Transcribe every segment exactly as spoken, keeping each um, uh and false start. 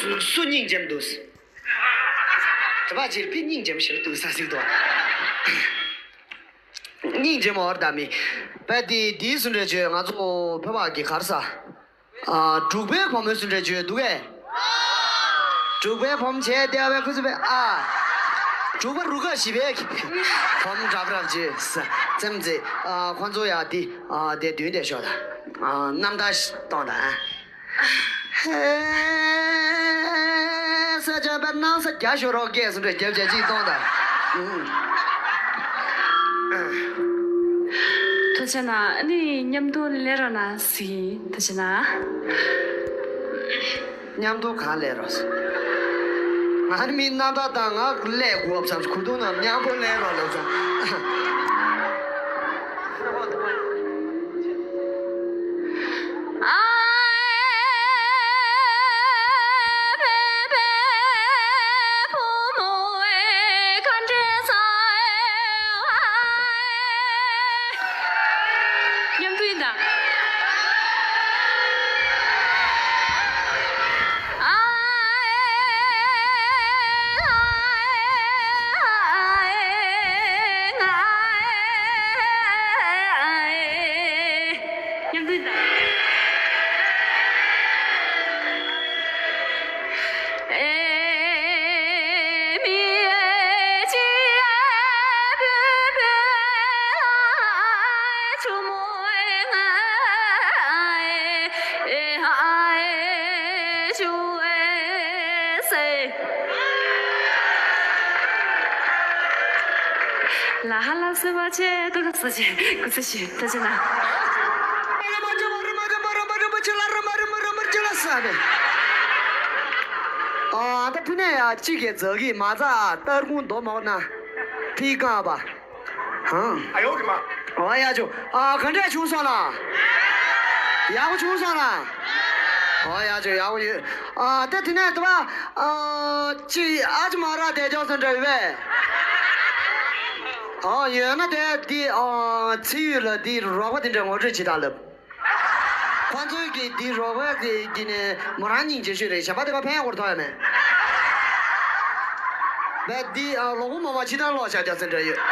སུ་སྙིང་རྗེ་མི་འདུག་དེ་བ་ཅིར་པི་སྙིང་རྗེ་མི་ཞིག་འདུག་ས་ཟིག་འདུག་སྙིང་རྗེ་མོ་བར་ད་མི། པ་དེ་དེའི་སུ་འདྲ་བྱོས། ང་ཚོ་བོད་པ་གི་གར་ས། ཨ། འབྲུག་པའི་བུ་མོའི་སུ་འདྲ་བྱོས་འདུག་གས། འབྲུག་པའི་བུ་མོ་བྱས་བསྡད་པའི་ཁུ་ཚུར་པའི་ཨ། འབྲུག་པ་རུ་ཁག་བཞི་པའི་བུ་མོ་འདྲ་པོ་རབ་བྱོས་ཙམ་ཙེ། ཨ། ཁོང་ཚོ་ཡ་དེ། ཨ། དེ་མདུན་དེ་ཤོག་ད། ཨ། རྣམ་ཐར་གཏོང་ད། ཧེ། ས་ཆ་པའི་སྣང་ས་རྒྱ་ཤོ་རོགས་སྐད་སུ་འདྲ་རྒྱབ་བྱ་གཅིག་གཏོང་དང་། ཐུགས་རྗེ་གནང་། ཨ་ནི་མཉམ་དུ་ལེན་རོགས་གནང་ཟིན། ཐུགས་རྗེ་གནང་། མཉམ་དུ་གང་ལེན་རོགས། ང་ནི་མི་རྣམ་པ་དང་ང་ལས་དགོས་བསམ། གུ་དུང་ནང་མཉམ་པོ་ལེན་རོགས་ལབ་སོང་། མཉམ་དུ་ཡིན་ད། མཉམ་དུ་ཡིན་ད། ལ་ཧ་ལ་སེ་བ་ཆེ་ཏུ་ག་ས་ཆེ་ཀུ་ས་ཆེ་ད་ཆེ་ན། ཨ་ད་ཕུ་ནས་ཡ་གཅིག་གི་རྫ་གི་མ་རྩ་སྟར་ཁུང་རྡོ་མོག་ན་ཕི་ཀ་བ། ཧང་། ཨ་ཡོ་རི་མ། ཨོ་ཡ་ཇོ། ཨ་ག་འདྲས་བྱུང་སོང་ན། ཡག་པོ་བྱུང་སོང་ན། ཨོ་ཡ་ཇོ་ཡག་པོ་ཡོད། ཨ་ད་དེ་ནས་དུ་བ། ཨ་ཅི་ཨ་ཅི་མ་ར་དེ་ཇོ་སོང་འདྲ་ཡོད་པས། ཨ་ཡོད་ན་དེ་དེ་ཨ་ཚི་ཡུལ་ལ་དེ་རོགས་པ་དེ་འདྲ་ངོ་སྤྲོད་བྱེད་དང་ལབ། ཁོ་ཚོའི་གི་འདི་རོགས་པའི་གི་གི་ནས་མོ་རང་སྙིང་རྗེ་ཤོས་རེད། གཞན་པ་དེ་ག་ཕན་ཡོད་སྐོར་ཐོག་ཡོད་མེད། བས་འདི་ཨ་ལོག་པོ་མ་མ་ཕྱི་ཐང་ལོག་བྱ་རྒྱ་ཚན་འདྲ་ཡོད།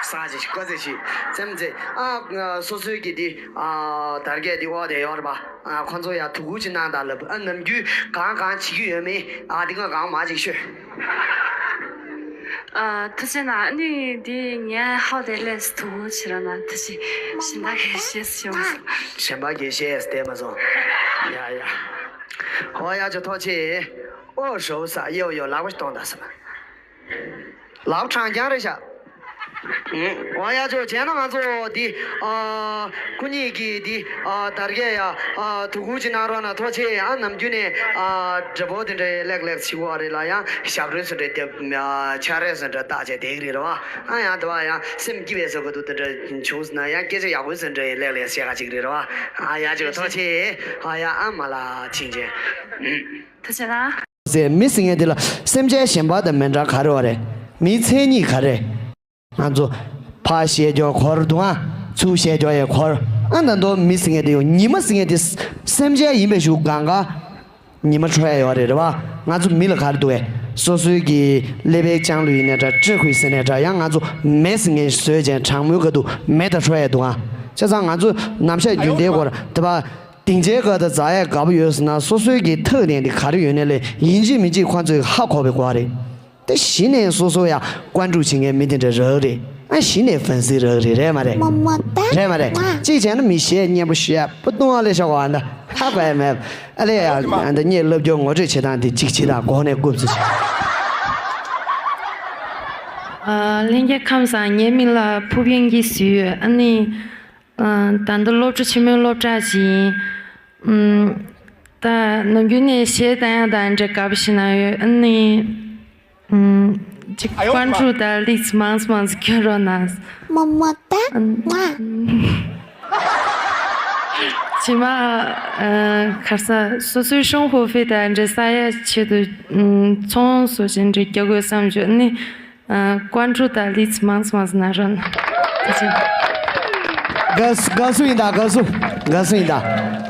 ས་ཅིག་ཀོ་ཚེ་ཞིག་ཙེམ་ཙེ། ཨ་སོ་སོའི་གི་འདི་ཨ་དར་རྒྱས་འདི་འོག་དེ་ཡོད་རེད་པ། ཨ་ཁོ་ཚོ་ཡ་ཐུགས་ཁུར་ཅིག་གནང་དང་ལབ། ཨ་ནམ་རྒྱུན་གང་གང་བྱེད་ཀྱི་ཡོད་མེད། ཨ་འདི་ག་གང་མ་ཅིག་ཤོད། ཨ། ཐུགས་རྗེ་གནང་། ཨ་ནི་འདི་ངས་ཧའོ་དེ་ལས་ཐུགས་ཁུར་བྱེད་རོགས་གནང་། ཐུགས་རྗེ། གཞན་པ་གལ་ཤེས་ཡོང་སོང་། གཞན་པ་གལ་ཤེས་བསྡད་མ་སོང་། ཡ་ཡ། ཧོ་ཡ་ཅོ་ཐོག་ཆེ། ཨོ་ཧྲོ་ས་ཡོ་ཡོ་ལག་པ་གཏོང་ད་ས། ལག་པ་གྲངས་རྐྱང་རེད་ཤག་ཨོ་ཡ་ཅོ་བྱས་ན་ང་ཚོ་འདི་ཨ་སྐུ་ཉིད་ཀྱིས་འདི་ཨ་དར་རྒྱས་ཡ་ཨ་ཐུགས་ཁུར་ཅིག་གནང་རོགས་གནང་། ཐུགས་རྗེ་ཆེ། ཨ་ནམ་རྒྱུན་ནས་ཨ་འདྲ་པོ་དེ་འདྲ་ལེགས་ལེགས་བྱེད་དགོས་རེད་ལ། ཡང་ཞབས་བྲོ་སུ་འདྲ་རྒྱབ། ཨ་ཕྱག་རེས་སུ་འདྲ་བཏགས་བྱས་བསྡད་ཀྱི་རེད་རེད་བ། ཨ་ཡང་དེ་བ་ཡང་སེམས་སྐྱིད་པའི་བཟོ་གི་འདུག་དེ་འདྲ་བྱུང་སོང་ན་ཡང་སྐད་ཆ་ཡག་པོ་སུ་འདྲ་ལེགས་ལེགས་བཤད་ག་ཅིག་རེད་རེད་བ། ཨ་ཡ་ཅིག་ཐུགས་རྗེ་ཆེ། ཨ་ཡ་ཨ་མ་ལ་ཕྱིན་ཆད། ཐུགས་རྗེ་གནང་། ཟེར་མི་ཟེར་མཁན་དེ་ལ་སེམས་ཅན་གཞན་པ་དང་མི་འདྲ་ག་རེ་བ་རེད། མིའི་མཚན་ཉིད་ག་རེ། ང་ཚོ་ཕར་བཤད་རྒྱུ་འཁོར་འདུག་ཨ། ཚུར་བཤད་རྒྱུ་ཡང་འཁོར། ཨ་ད་དུང་མི་ཟེར་མཁན་དེ་ཡང་ཉི་མ་ཟེར་མཁན་དེ་སེམས་ཅན་ཡིན་པའི་གཞུག་གང་ག་ཉི་མ་འཕྲོ་ཡ་ཡོད་རེད་རེད་བ། ང་ཚོ་མི་ལ་ག་རེ་འདུག་གས། སོ་སོའི་གི་ཀླད་པའི་ལྕང་ལོ་ཡིན་ནའི་འདྲ། སྤྲེལ་ཁུ་ཟེར་ནའི་འདྲ། ཡང་ང་ཚོ་མེ་ཟེར་མཁན་བཟོས་ཅན་གྲང་མོའི་སྐབས་དུ་མེ་དང་འཕྲོ་ཡ་འདུག་ཨ། བྱས་ཙང་ང་ཚོ་ནམ་ཞག་རྒྱུན་ལྡན་སྐོར་དེ་བ། སྡིངས་ཆའི་ཁ་དང་འཛག་ཡས་དགའ་པོ་ཡོད་ཟེར་ན། སོ་སོའི་གི་ཐག་ནས་འདི་ག་རེ་ཡོད་ནའི་ལས་ཡིན་གཅིག་མིན་གཅིག་ཁོ་ཚོས་ཧ་གོ་བའི་སྐོར་རེད། དེ་གཞི་ནས་སོ་སོ་ཡ་བཀའ་འགྲུབ་བྱེད་མཁན་མི་དེ་འདྲ་རག་རེད། ཨ་གཞི་ནས་ཧྥན་སི་རག་རེད། རེད་མ་རེད། རེད་མ་རེད། གཅིག་བྱས་ན་མི་གཞས་སྙན་པོ་ཞུ་ཡ་པོ་གཏོང་བ་ལས་ཤོག་གོ། ཨ་ད་ཧ་གོ་ཡ་མེད། ཨ་ལས་ཡ་ཨ་ད་ངས་སློབ་སྦྱོང་ངོ་སྤྲོད་བྱེད་སྟངས་དེ་གཅིག་བྱེད་དང་གོང་ནས་རྐུབ་ཙི། ལྷན་རྒྱས་ཁམས་བཟང་། ངའི་མིང་ལ་ཕུར་བུ་དབྱངས་སྐྱིད་ཟེར་ཡོད། ཨ་ནི། ཨ། ད་ལྟ་སློབ་གྲྭ་ཆེན་མོའི་སློབ་གྲྭ་ཞིག་ཡིན། ཨམ། ད་ནམ་རྒྱུན་ནས་གཞས་བཏང་ཡག་དང་འདྲ་དགའ་པོ་ཞིག་གནང་ཡོད། ཨ་ནི། ཨམ། ཅིག་ཨ་ཡོ་ཀོན་ཀྲུའུ་དང་ལིགས་མང་ཙམ་མང་ཙམ་སྐྱོན་རོགས་གནང་། ཨམ། ཇི་མ། ཨ། ག་རེ་ཟ། སོ་སོའི་ཤོང་ཧོ་ཧྥེ་དང་འདྲ་ཟ་ཡག་ཆེད་དུ། ཨམ། ཚོང་བཟོ་ཅན་འདྲ་རྒྱག་དགོས་བསམ་བྱུང་། ཨ་ནི། ཨ། ཀོན་ཀྲུའུ་དང་ལིས་མང་ཙམ་མང་ཙམ་གནང་རོགས་གནང་། ཐུགས་རྗེ་ཆེ། དགའ་བསུ་དགའ་བསུ་ཡིན་ད། དགའ་བསུ་དགའ་བསུ་ཡིན་ད།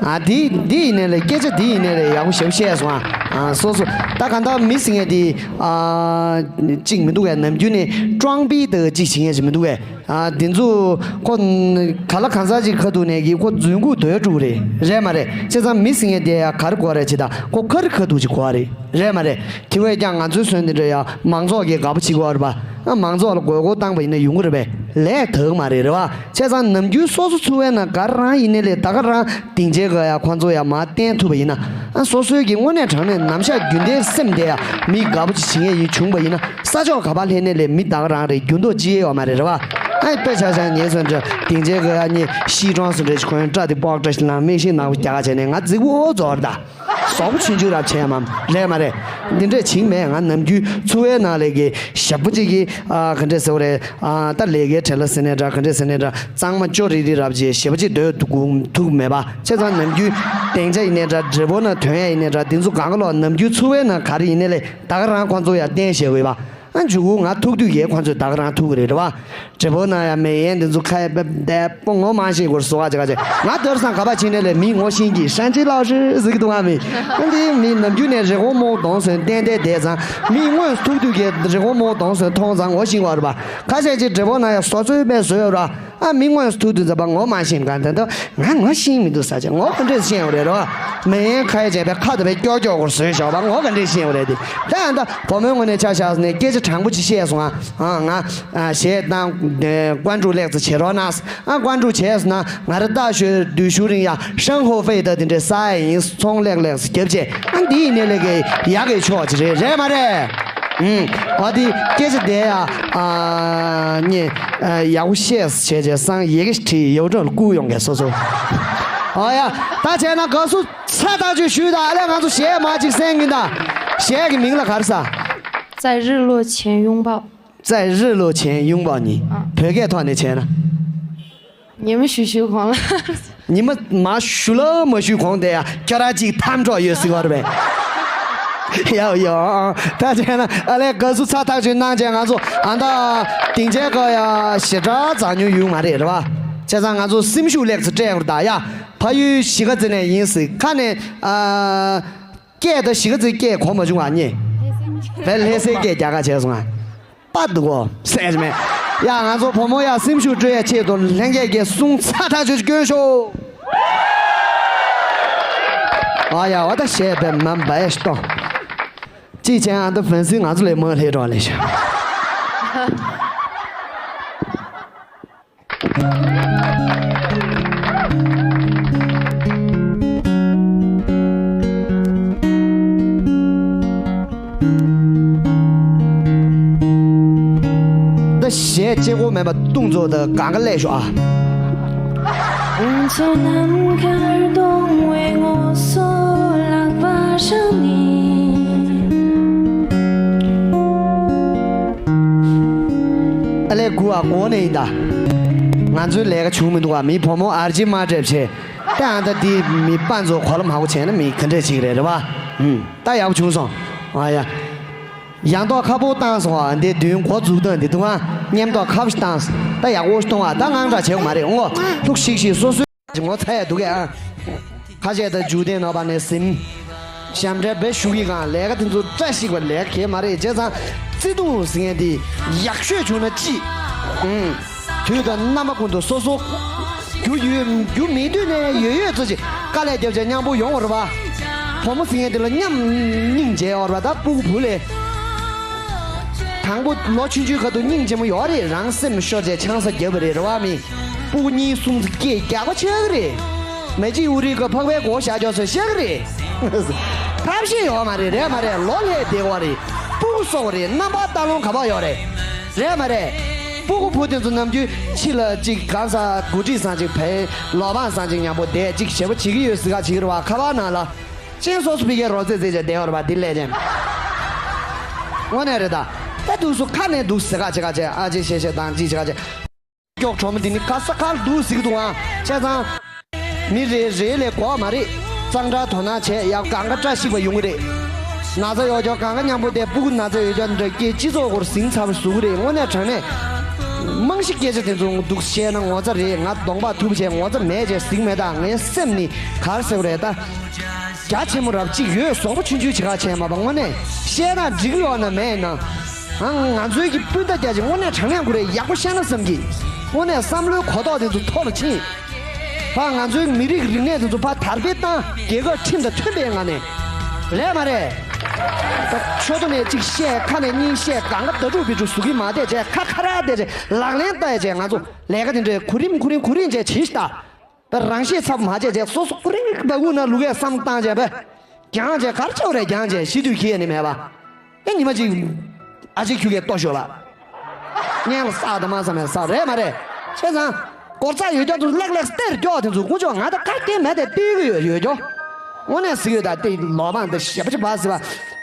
ཨ་འདི་འདི་ཡིན་ནའི་ལས་སྐད་ཆ་འདི་ཡིན་ནའི་ལས་ཡག་པོ་ཞེ་པོ་བཤད་སོང་ཨ། ཨ་སོ་སོ། ད་གང་ལྟར་མི་ཟེར་མཁན་དེ་ཨ་གཅིག་མི་འདུག་གས། ནམ་རྒྱུན་ནས་ཀྲོང་པི་དང་གཅིག་བྱེད་མཁན་ཞིག་མི་འདུག་གས། ཨ་དེ་ཚོ་ཁོ་ག་ལ་གང་ཟག་ཅིག་ཁ་ཐུག་ནས་ཀྱི་ཁོ་རྫུན་རྐུ་དོད་འགྲོ་གི་རེད། རེད་མ་རེད། བྱས་ཙང་མི་ཟེར་མཁན་དེ་ཡ་ག་རེ་དགོས་རེད། ཅི་ད་ཁོ་ཁ་རི་ཁ་ཐུག་ཅིག་དགོས་རེད། རེད་མ་རེད། དེ་བས་ཀྱང་ང་ཚོའི་སོན་དེ་འདྲ་ཡ་མང་ཚོགས་ཀྱིས་དགའ་པོ་བྱེད་དགོས་རེད་པ། ཨ་མང་ཚོགས་ལ་དགོས་མཁོ་བཏང་པ་ཡིན་ན་ཡོང་གི་རེད་པས། ལས་དག་མ་རེད། རེད་པ། བྱས་ཙང་ནམ་རྒྱུན་སོ་སོ་འཚོ་བའི་ནང་ག་རང་ཡིན་ནའི་ལས་ད་ག་རང་སྡིངས་ཆའི་སྒང་ཡ་ཁོང་ཚོ་ཡ་མར་བསྟན་ཐུབ་པ་ཡིན་ན། ཨ་སོ་སོའི་གི་དངོས་གནས་དྲང་གནས་ནམ་ཞག་རྒྱུན་ལྡན་སེམས་བདེ་ཡ་མི་དགའ་པོ་ཅིག་བྱེད་མཁན་ཡིན་བྱུང་པ་ཡིན་ན། ས་ཕྱོགས་ག་པར་སླེབས་ནའི་ལས་མི་ད་ག་རང་རེད། འགྱུར་ལྡོག་ཅི་ཡང་ཡོད་མ་རེད། རེད་པ། ཨ་དཔེ་ཆ་བཞག་ཉེ་སོན་འདྲ་སྡིངས་ཆའི་སྒང་ཡ་གཉིས་ཤི་གྲོང་སུ་འདྲ་ཞིག་ཁོན་སྐྲ་དེ་པོག་འདྲ་ཞིག་ལངས། མིག་ཤེལ་ནག་པོ་རྒྱག་བྱས་ནས་ང་རྫིག་པོ་རྫོགས་རེད་ད། ཟོག་པོ་ཆུང་ཆུང་རབ་བྱས་མམ། རེད་མ་རེད། འདི་འདྲས་བྱིངས་མེད། ང་ནམ་རྒྱུན་འཚོ་བའི་ནང་ལས་ཀྱི་ཞེ་པོ་ཅིག་གི་ཨ་ག་འདྲས་ཟེར་བ་རེད། ཨ་ད་ལས་ཀའི་གྲས་ལ་ཟེར་ནའི་འདྲ། ག་འདྲས་ཟེར་ནའི་འདྲ། གཙང་མ་ཅོ་རི་རི་རབ་ཅིག་ཞེ་པོ་ཅིག་སྡོད་ཐུབ་ཐུབ་མེད་པ། བྱས་ཙང་ནམ་རྒྱུན་སྡིངས་ཆ་ཡིན་ནའི་འདྲ། འབྲས་བུ་ན་ཐོན་ཡ་ཡིན་ནའི་འདྲ། འདི་ཚོ་གང་ག་ལོག་ནམ་རྒྱུན་འཚོ་བའི་ནང་ག་རེ་ཡིན་ནའི་ལས་ད་ག་རང་ཁོང་ཚོ་ཡ་བསྟན་བཞག་འོས་པ། ཨ་མཇུག་གུ་ང་ཐུག་དུས་ཡས་ཁོང་ཚོས་ད་ག་རང་ཐུག་གི་རེད། རེད་པ། འབྲས་བུ་ན་ཡ་མེ་ཡན་འདི་ཚོ་ཁ་ཡ་པེ་བདེ་པོ་ངོ་མ་ཤེས་སྐོར་བཟོ་བ་ཅིག་ག་ཅིག་ང་དོར་སང་ག་པ་ཕྱིན་ནས་ལས་མི་ངོ་ཤེས་ཀྱི་ཧྲན་ཅི་ལའོ་ཧྲི་ཟིག་འདུག་ཨ་མི། ཨ་འདི་མི་ནམ་རྒྱུན་ནས་རི་བོ་རྨོག་གདོང་སོན་ཏན་ཏན་བསྡད་ཙང་། མི་དངོས་སུ་ཐུག་དུས་ཀྱི་རི་བོ་རྨོག་གདོང་སོན་མཐོང་ཙང་ངོ་ཤེས་པ་རེད་པ། ཁ་ཤས་ཅིག་འབྲས་བུ་ན་ཡ་བཟོ་ཚོད་པས་བཟོས་ཡོད་ར། ཨ་མི་དངོས་སུ་ཐུག་དུས་ཙམ་པ་ངོ་མ་ཤེས་ག་ད་དུ་ང་ངོ་ཤེས་མི་འདུག་ས་ཆ་ངོ་ག་འདྲས་ཤེས་ཡོད་རེད་རོ། མེ་ཡན་ཁ་ཡ་བྱས་པའི་ཁ་དུ་བའི་ཀྱོག་ཀྱོག་སྐོར་བཟོས་ཤོག་པ་ངོ་ག་འདྲས་ཤེས་ཡོད་རེད་དེ། ད་ཡང་ད་བུ་མོའི་ངོས་ནས་ཆ་བཞག་ནས་སྐད་ཆ་དྲང་པོ་ཅིག་བཤད་སོང་ཨ། ཨ་ང་ཨ་གཞས་བཏང་། ཀོན་ཀྲུག་ལེགས་ཙི་བྱེད་རོགས་གནང་། ཨ་ཀོན་ཀྲུག་བྱས་སོང་ན་ང་རེ་ད་ཞོལ་དུས་ཤུ་རིང་ཡ་ཧྲང་ཧོ་ཧྥེ་ད་དེ་འདྲའི་ས་ཡ་ཡིན། ཚོང་ལེགས་ལེགས་སུ་རྒྱབ་བྱས། ཨ་འདི་ཡིན་ནས་ལས་ཀའི་ཡག་གི་ཕྱོགས་ཅིག་རེད། རེད་མ་རེད། ཨ་དེ་སྐད་ཆ་དེ་ཡ་ཨ་ནི་ཡག་པོ་བཤད་བྱས་བྱས་སང་ཡི་གེ་བྲིས་ཡོ་ཀྲོ་ལ་བསྐུར་ཡོང་གས་སོ་སོ། ཨ་ཡ་ད་བྱས་ན་དགའ་བསུ་ཚ་ཐག་ཆོད་ཞུས་དང་། ཨ་ལས་ང་ཚོ་གཞས་མ་གཅིག་གསན་གྱིན་ད། གཞས་ཀྱི་མིང་ལ་ག་རེ་ཟ། 在日落前拥抱。 在日落前拥抱你。 ཨ། བོད་སྐད་ཐོག་ནས་བྱས་ན། ཉི་མ་ཞུ་ཞུ་གོང་ལ། ཉི་མ་མ་ཞུ་ལ་མ་ཞུ་གོང་དེ་ཡ་ཁྱོད་རང་ཅིག་ཐམ་གྲོགས་ཡོད་སྲིད་པ་རེད་པས། ཡའོ་ཡའོ། ད་བྱས་ན་ཨ་ལས་དགའ་བསུ་ཚ་ཐག་ཆོད་གནང་བྱས་ང་ཚོ་ཨ་ད་སྡིངས་ཆའི་སྒང་ཡ་ཞེ་དྲག་འཛག་མྱོང་ཡོད་མ་རེད། རེད་པ། བྱས་ཙང་ང་ཚོ་སེམས་ཤུགས་ལེགས་སུ་སྤྲད་དགོས་རེད་ད་ཡ། ཕ་ཡུལ་གཞིས་ཀ་རྩེ་ནས་ཡིན་སྲིད་ཁ་ནས་ཨ། སྐད་ད་གཞིས་ཀ་རྩེ་སྐད་གོ་མ་བྱུང་བ་ཉེ། བས་ལྷ་སའི་སྐད་རྒྱག་ག་བྱས་སོང་ང་། པ་འདུག་གོ་སེམས་མེད། ཡ་ང་ཚོ་བུ་མོ་ཡ་སེམས་ཤུགས་སྤྲོད་ཡ་ཆེད་དུ་ལྷན་རྒྱས་ཀྱིས་གསུང་ཚ་ཐག་ཆོད་སྐྱོན་ཤོག་ཨ་ཡ་བ་ད་བཤད་པའི་མ་འབའ་ཡ་ཤི་ཏོ། ཅིག་ཅན་ཨ་ད་ཧྥན་སི་ང་ཚོ་ལས་མ་ལྷེ་གྲོགས་ལས་ཤ། ད་གཞས་གཅིག་པོ་མེད་པ་བཏུང་ཚོ་ད་གང་ག་ལས་ཤོག་ཨ། ཁོང་ཚོ་ནམ་མཁར་གཏོང་བའི་ངོ་སོ་ལག་པ་བཞག་ནས། ཨ་ལས་དགུ་བ་འགོ་ནས་ཡིན་ད། ང་ཚོའི་ལས་ཀ་བྱུང་མི་འདུག་བ། མི་བུ་མོ་ཨར་ཇི་མ་སྤྲད་བྱས། ད་ཨ་ད་འདི་མི་པ་ཚོ་གོ་ལ་མ་གོ་བྱས་ན་མི་ག་འདྲས་ཅིག་རེད། རེད་བ། ཨུམ། ད་ཡག་པོ་བྱུང་སོང་། ཨ་ཡ། ཡང་ཏོག་ཁ་པོ་བཏང་སོང་བ། འདི་མདུན་འགོ་འཛུགས་སྟངས་འདི་འདུག་ཨ། མཉམ་ཏོག་ཁ་པོ་ཞིག་བཏང་སོང་། ད་ཡག་པོ་ཞིག་གཏོང་བ། ད་དངངས་སྐྲག་བྱེད་དགོས་མ་རེད་ཨོ། ལྷུག་ཤིག་ཤིག་སོ་སོའི་ངོ་ཚ་ཡ་འདུག་གས་ཨ། ཁ་ཤས་ད་འཇུ་ལྡན་ནོར་བ་ནས་ཟིན། ཞབས་འདྲེན་བེད་ཤུགས་ཀྱིས་གང་ལས་ཀ་དེ་ཚོ་བཀྲ་ཤིས་པ་ལས་ཀ་གལ་མ་རེད། བྱས་ཙང་བརྩེ་དུང་ཟེར་མཁན་དེ་ཡག་ཤོས་བྱུང་ན་ཅི། ཨུམ། དུས་དང་རྣམ་པ་ཀུན་ཏུ་སོ་སོ། རྒྱུ་ཡོད་རྒྱུ་མེད་དུས་ནས་ཡོད་ཡོད་ཚོ་ཅིག་དཀའ་ལས་རྒྱབ་བྱས་མཉམ་པོ་ཡོང་བ་རེད་པ། བུ་མོ་ཟེར་མཁན་དེ་ལ་མཉམ་སྙིང་རྗེ་ཡོད་རེད་པ། ད་སྤུ་གུ་བུ་ལས། དང་པོ་ལོ་ཆུང་ཆུང་ཁ་ཐུག་སྙིང་རྗེ་མོ་ཡོད་རེད། རང་སེམས་ཤོར་བྱས་ཆང་ས་བརྒྱབ་པ་རེད། རེད་པ་མི། སྤུ་གུ་གཉིས་གསུམ་ཚོ་སྐད་རྒྱག་པ་ཆགས་ཀྱི་རེད། མེ་ལྕེ་ཨུ་རིའི་ཁ་ཕག་པའི་མགོ་བཞག་ཀྱོག་ཚོད་ཤེས་ཀྱི་རེད། ཐབས་ཤེས་ཡོད་མ་རེད། རེད་མ་རེད། ལོ་ལྷག་བསྡད་ཀྱི་རེད། སྤུ་གུ་གསོ་གི་རེད། རྣམ་པ་ལྟ་ལོང་ག་པར་ཡོད་རེད། རེད་མ་རེད། སྤུ་གུ་བུ་དེ་ཚོ་ནམ་རྒྱུན་ཕྱི་ལ་གཅིག་གང་ཟག་འགོ་ཁྲིད་སང་གཅིག་བས་ལོ་པང་སང་གཅིག་མཉམ་པོ་བསྡད་གཅིག་ཞེ་པོ་བྱེད་ཀྱི་ཡོད་ཟེར་ག་བྱེད་ཀྱི་རེད་པ། ཁ་པར་ནང་ལ་ཅན་སོ་སོ་ཕི་ཀའི་རོ་ཙེ་ཙེ་བྱས་བསྡད་ཡོད་རེད་པ། འདི་ལས་ཅན། དངོས་གནས་རེད་ད། ད་དུས་སུ་ཁ་ནས་འདུག་ཟེར་ག་བྱེད་ག་བྱེད། ཨ་ཅེ་ཤེ་ཤེ་དང་ཅི་བྱེད་ག་བྱེད། ཀྱོག་གྲོགས་མོ་འདི་ནི་ག་ས་གར་འདུག་ཟེར་གི་འདུག་ཨ། བྱས་ཙང་། མི་རེ་རེ་ལས་གོ་བ་མ་རེད། གཙང་སྦྲ་དོ་སྣང་བྱས་ཡག་གང་ག་བཀྲ་ཤིས་པ་ཡོང་གི་རེད། ན་ཚ་ཡོད་ཀྱང་གང་ག་མཉམ་པོ་བསྡད། སྤུ་གུ་ན་ཚ་ཡོད་ཀྱང་འདྲ་སྐྱེ་སྤྱི་ཚོགས་སྐོར་ཟིང་ཚ་པོ་བཟོ་གི་རེད། དངོས་གནས་དྲང་གནས། རྨང་གཞི་སྐད་ཆ་དེ་ཚོ་འདུག་བཤད་ན་ངོ་ཚ་རེད། ང་གདོང་པ་ཐུབ་བྱས་ངོ་ཚ་མེད་བྱས་ཟིང་མེད་ད། ངའི་སེམས་ནི་ག་རེ་ཟེར་བ་རེད་ད། རྒྱ་ཆེན་མོ་རབ་གཅིག་ཡོད་བཟང་པོ་ཆུང་ཆུང་བྱེད་ཁ་བྱས་མ་པ་དངོས་གནས་བཤད་ན་འགྲིག་གི་ཡོད་ན་མེད་ན། ཨང་ང་ཚོའི་གི་སྤུན་ཟླ་རྒྱ་ཆེ་དངོས་གནས་དྲང་གནས་ཁོ་རེ་ཡག་པོ་བཤད་ན་བསམ་གི། དངོས་གནས་བསམ་བློའི་གོ་རྟོགས་དེ་ཚོ་མཐོ་རུ་ཕྱིན། ཕ་ང་ཚོའི་མི་རིགས་རིག་གནས་དེ་ཚོ་ཕ་དར་སྤེལ་བཏང་རྒྱལ་ཁབ་ཁྲིམས་དང་མཐུན་པའི་ངང་ནས། རེད་མ་རེད། ད་ཆོས་ཐོག་ནས་གཅིག་བཤད་ཁ་ནས་གཉིས་བཤད་གང་ག་ད་ཕྲུག་བི་ཕྲུག་གཟུགས་ཀྱི་མ་བསྡད་བྱས་ཁ་ཁ་ར་བསྡད་བྱས་ལག་ལེན་བསྟར་བྱས་ང་ཚོ་ལས་ཀ་དེ་འདྲའི་གོ་རིམ་གོ་རིམ་གོ་རིམ་བྱས་བྱེད་ཤི་ད། པ་རང་ཤེད་ཚབ་མ་བྱས་བྱས་སོ་སོ་ཀུ་རིང་བ་ཀུ་ན་ལུག་གས་བསམ་བཏང་བྱས་པས། རྒྱང་བྱས་གར་ཆེ་བ་རེད་རྒྱང་བྱས་ཤི་དུས་ཁྱི་ཡ་ནི་མེད་པ། ཨེ་ཉི་མ་གཅིག་ཨ་ཅེ་ཁྱུ་གས་ལྟོ་ཤོར་བ། སྙན་ལ་བསགས་དང་མ་བསམ་ཡ་བསགས་རེད་མ་རེད། བྱས་ཙང་སྐོར་ཚ་ཡོད་རྒྱུ་ཚོ་ལེགས་ལེགས་སྟེར་རྒྱུ་དེ་ཚོ་དཀོན་མཆོག་ང་ད་ཁ་སྐད་མེད་དེ་སྟེར་གི་ཡོད་ཡོད་རྒྱུ། དངོས་གནས་ཟིག་ཡོད་ད་དེ་ལོ་མང་འདི་ཞེ་པོ་ཅིག་བ་ཟི་བ།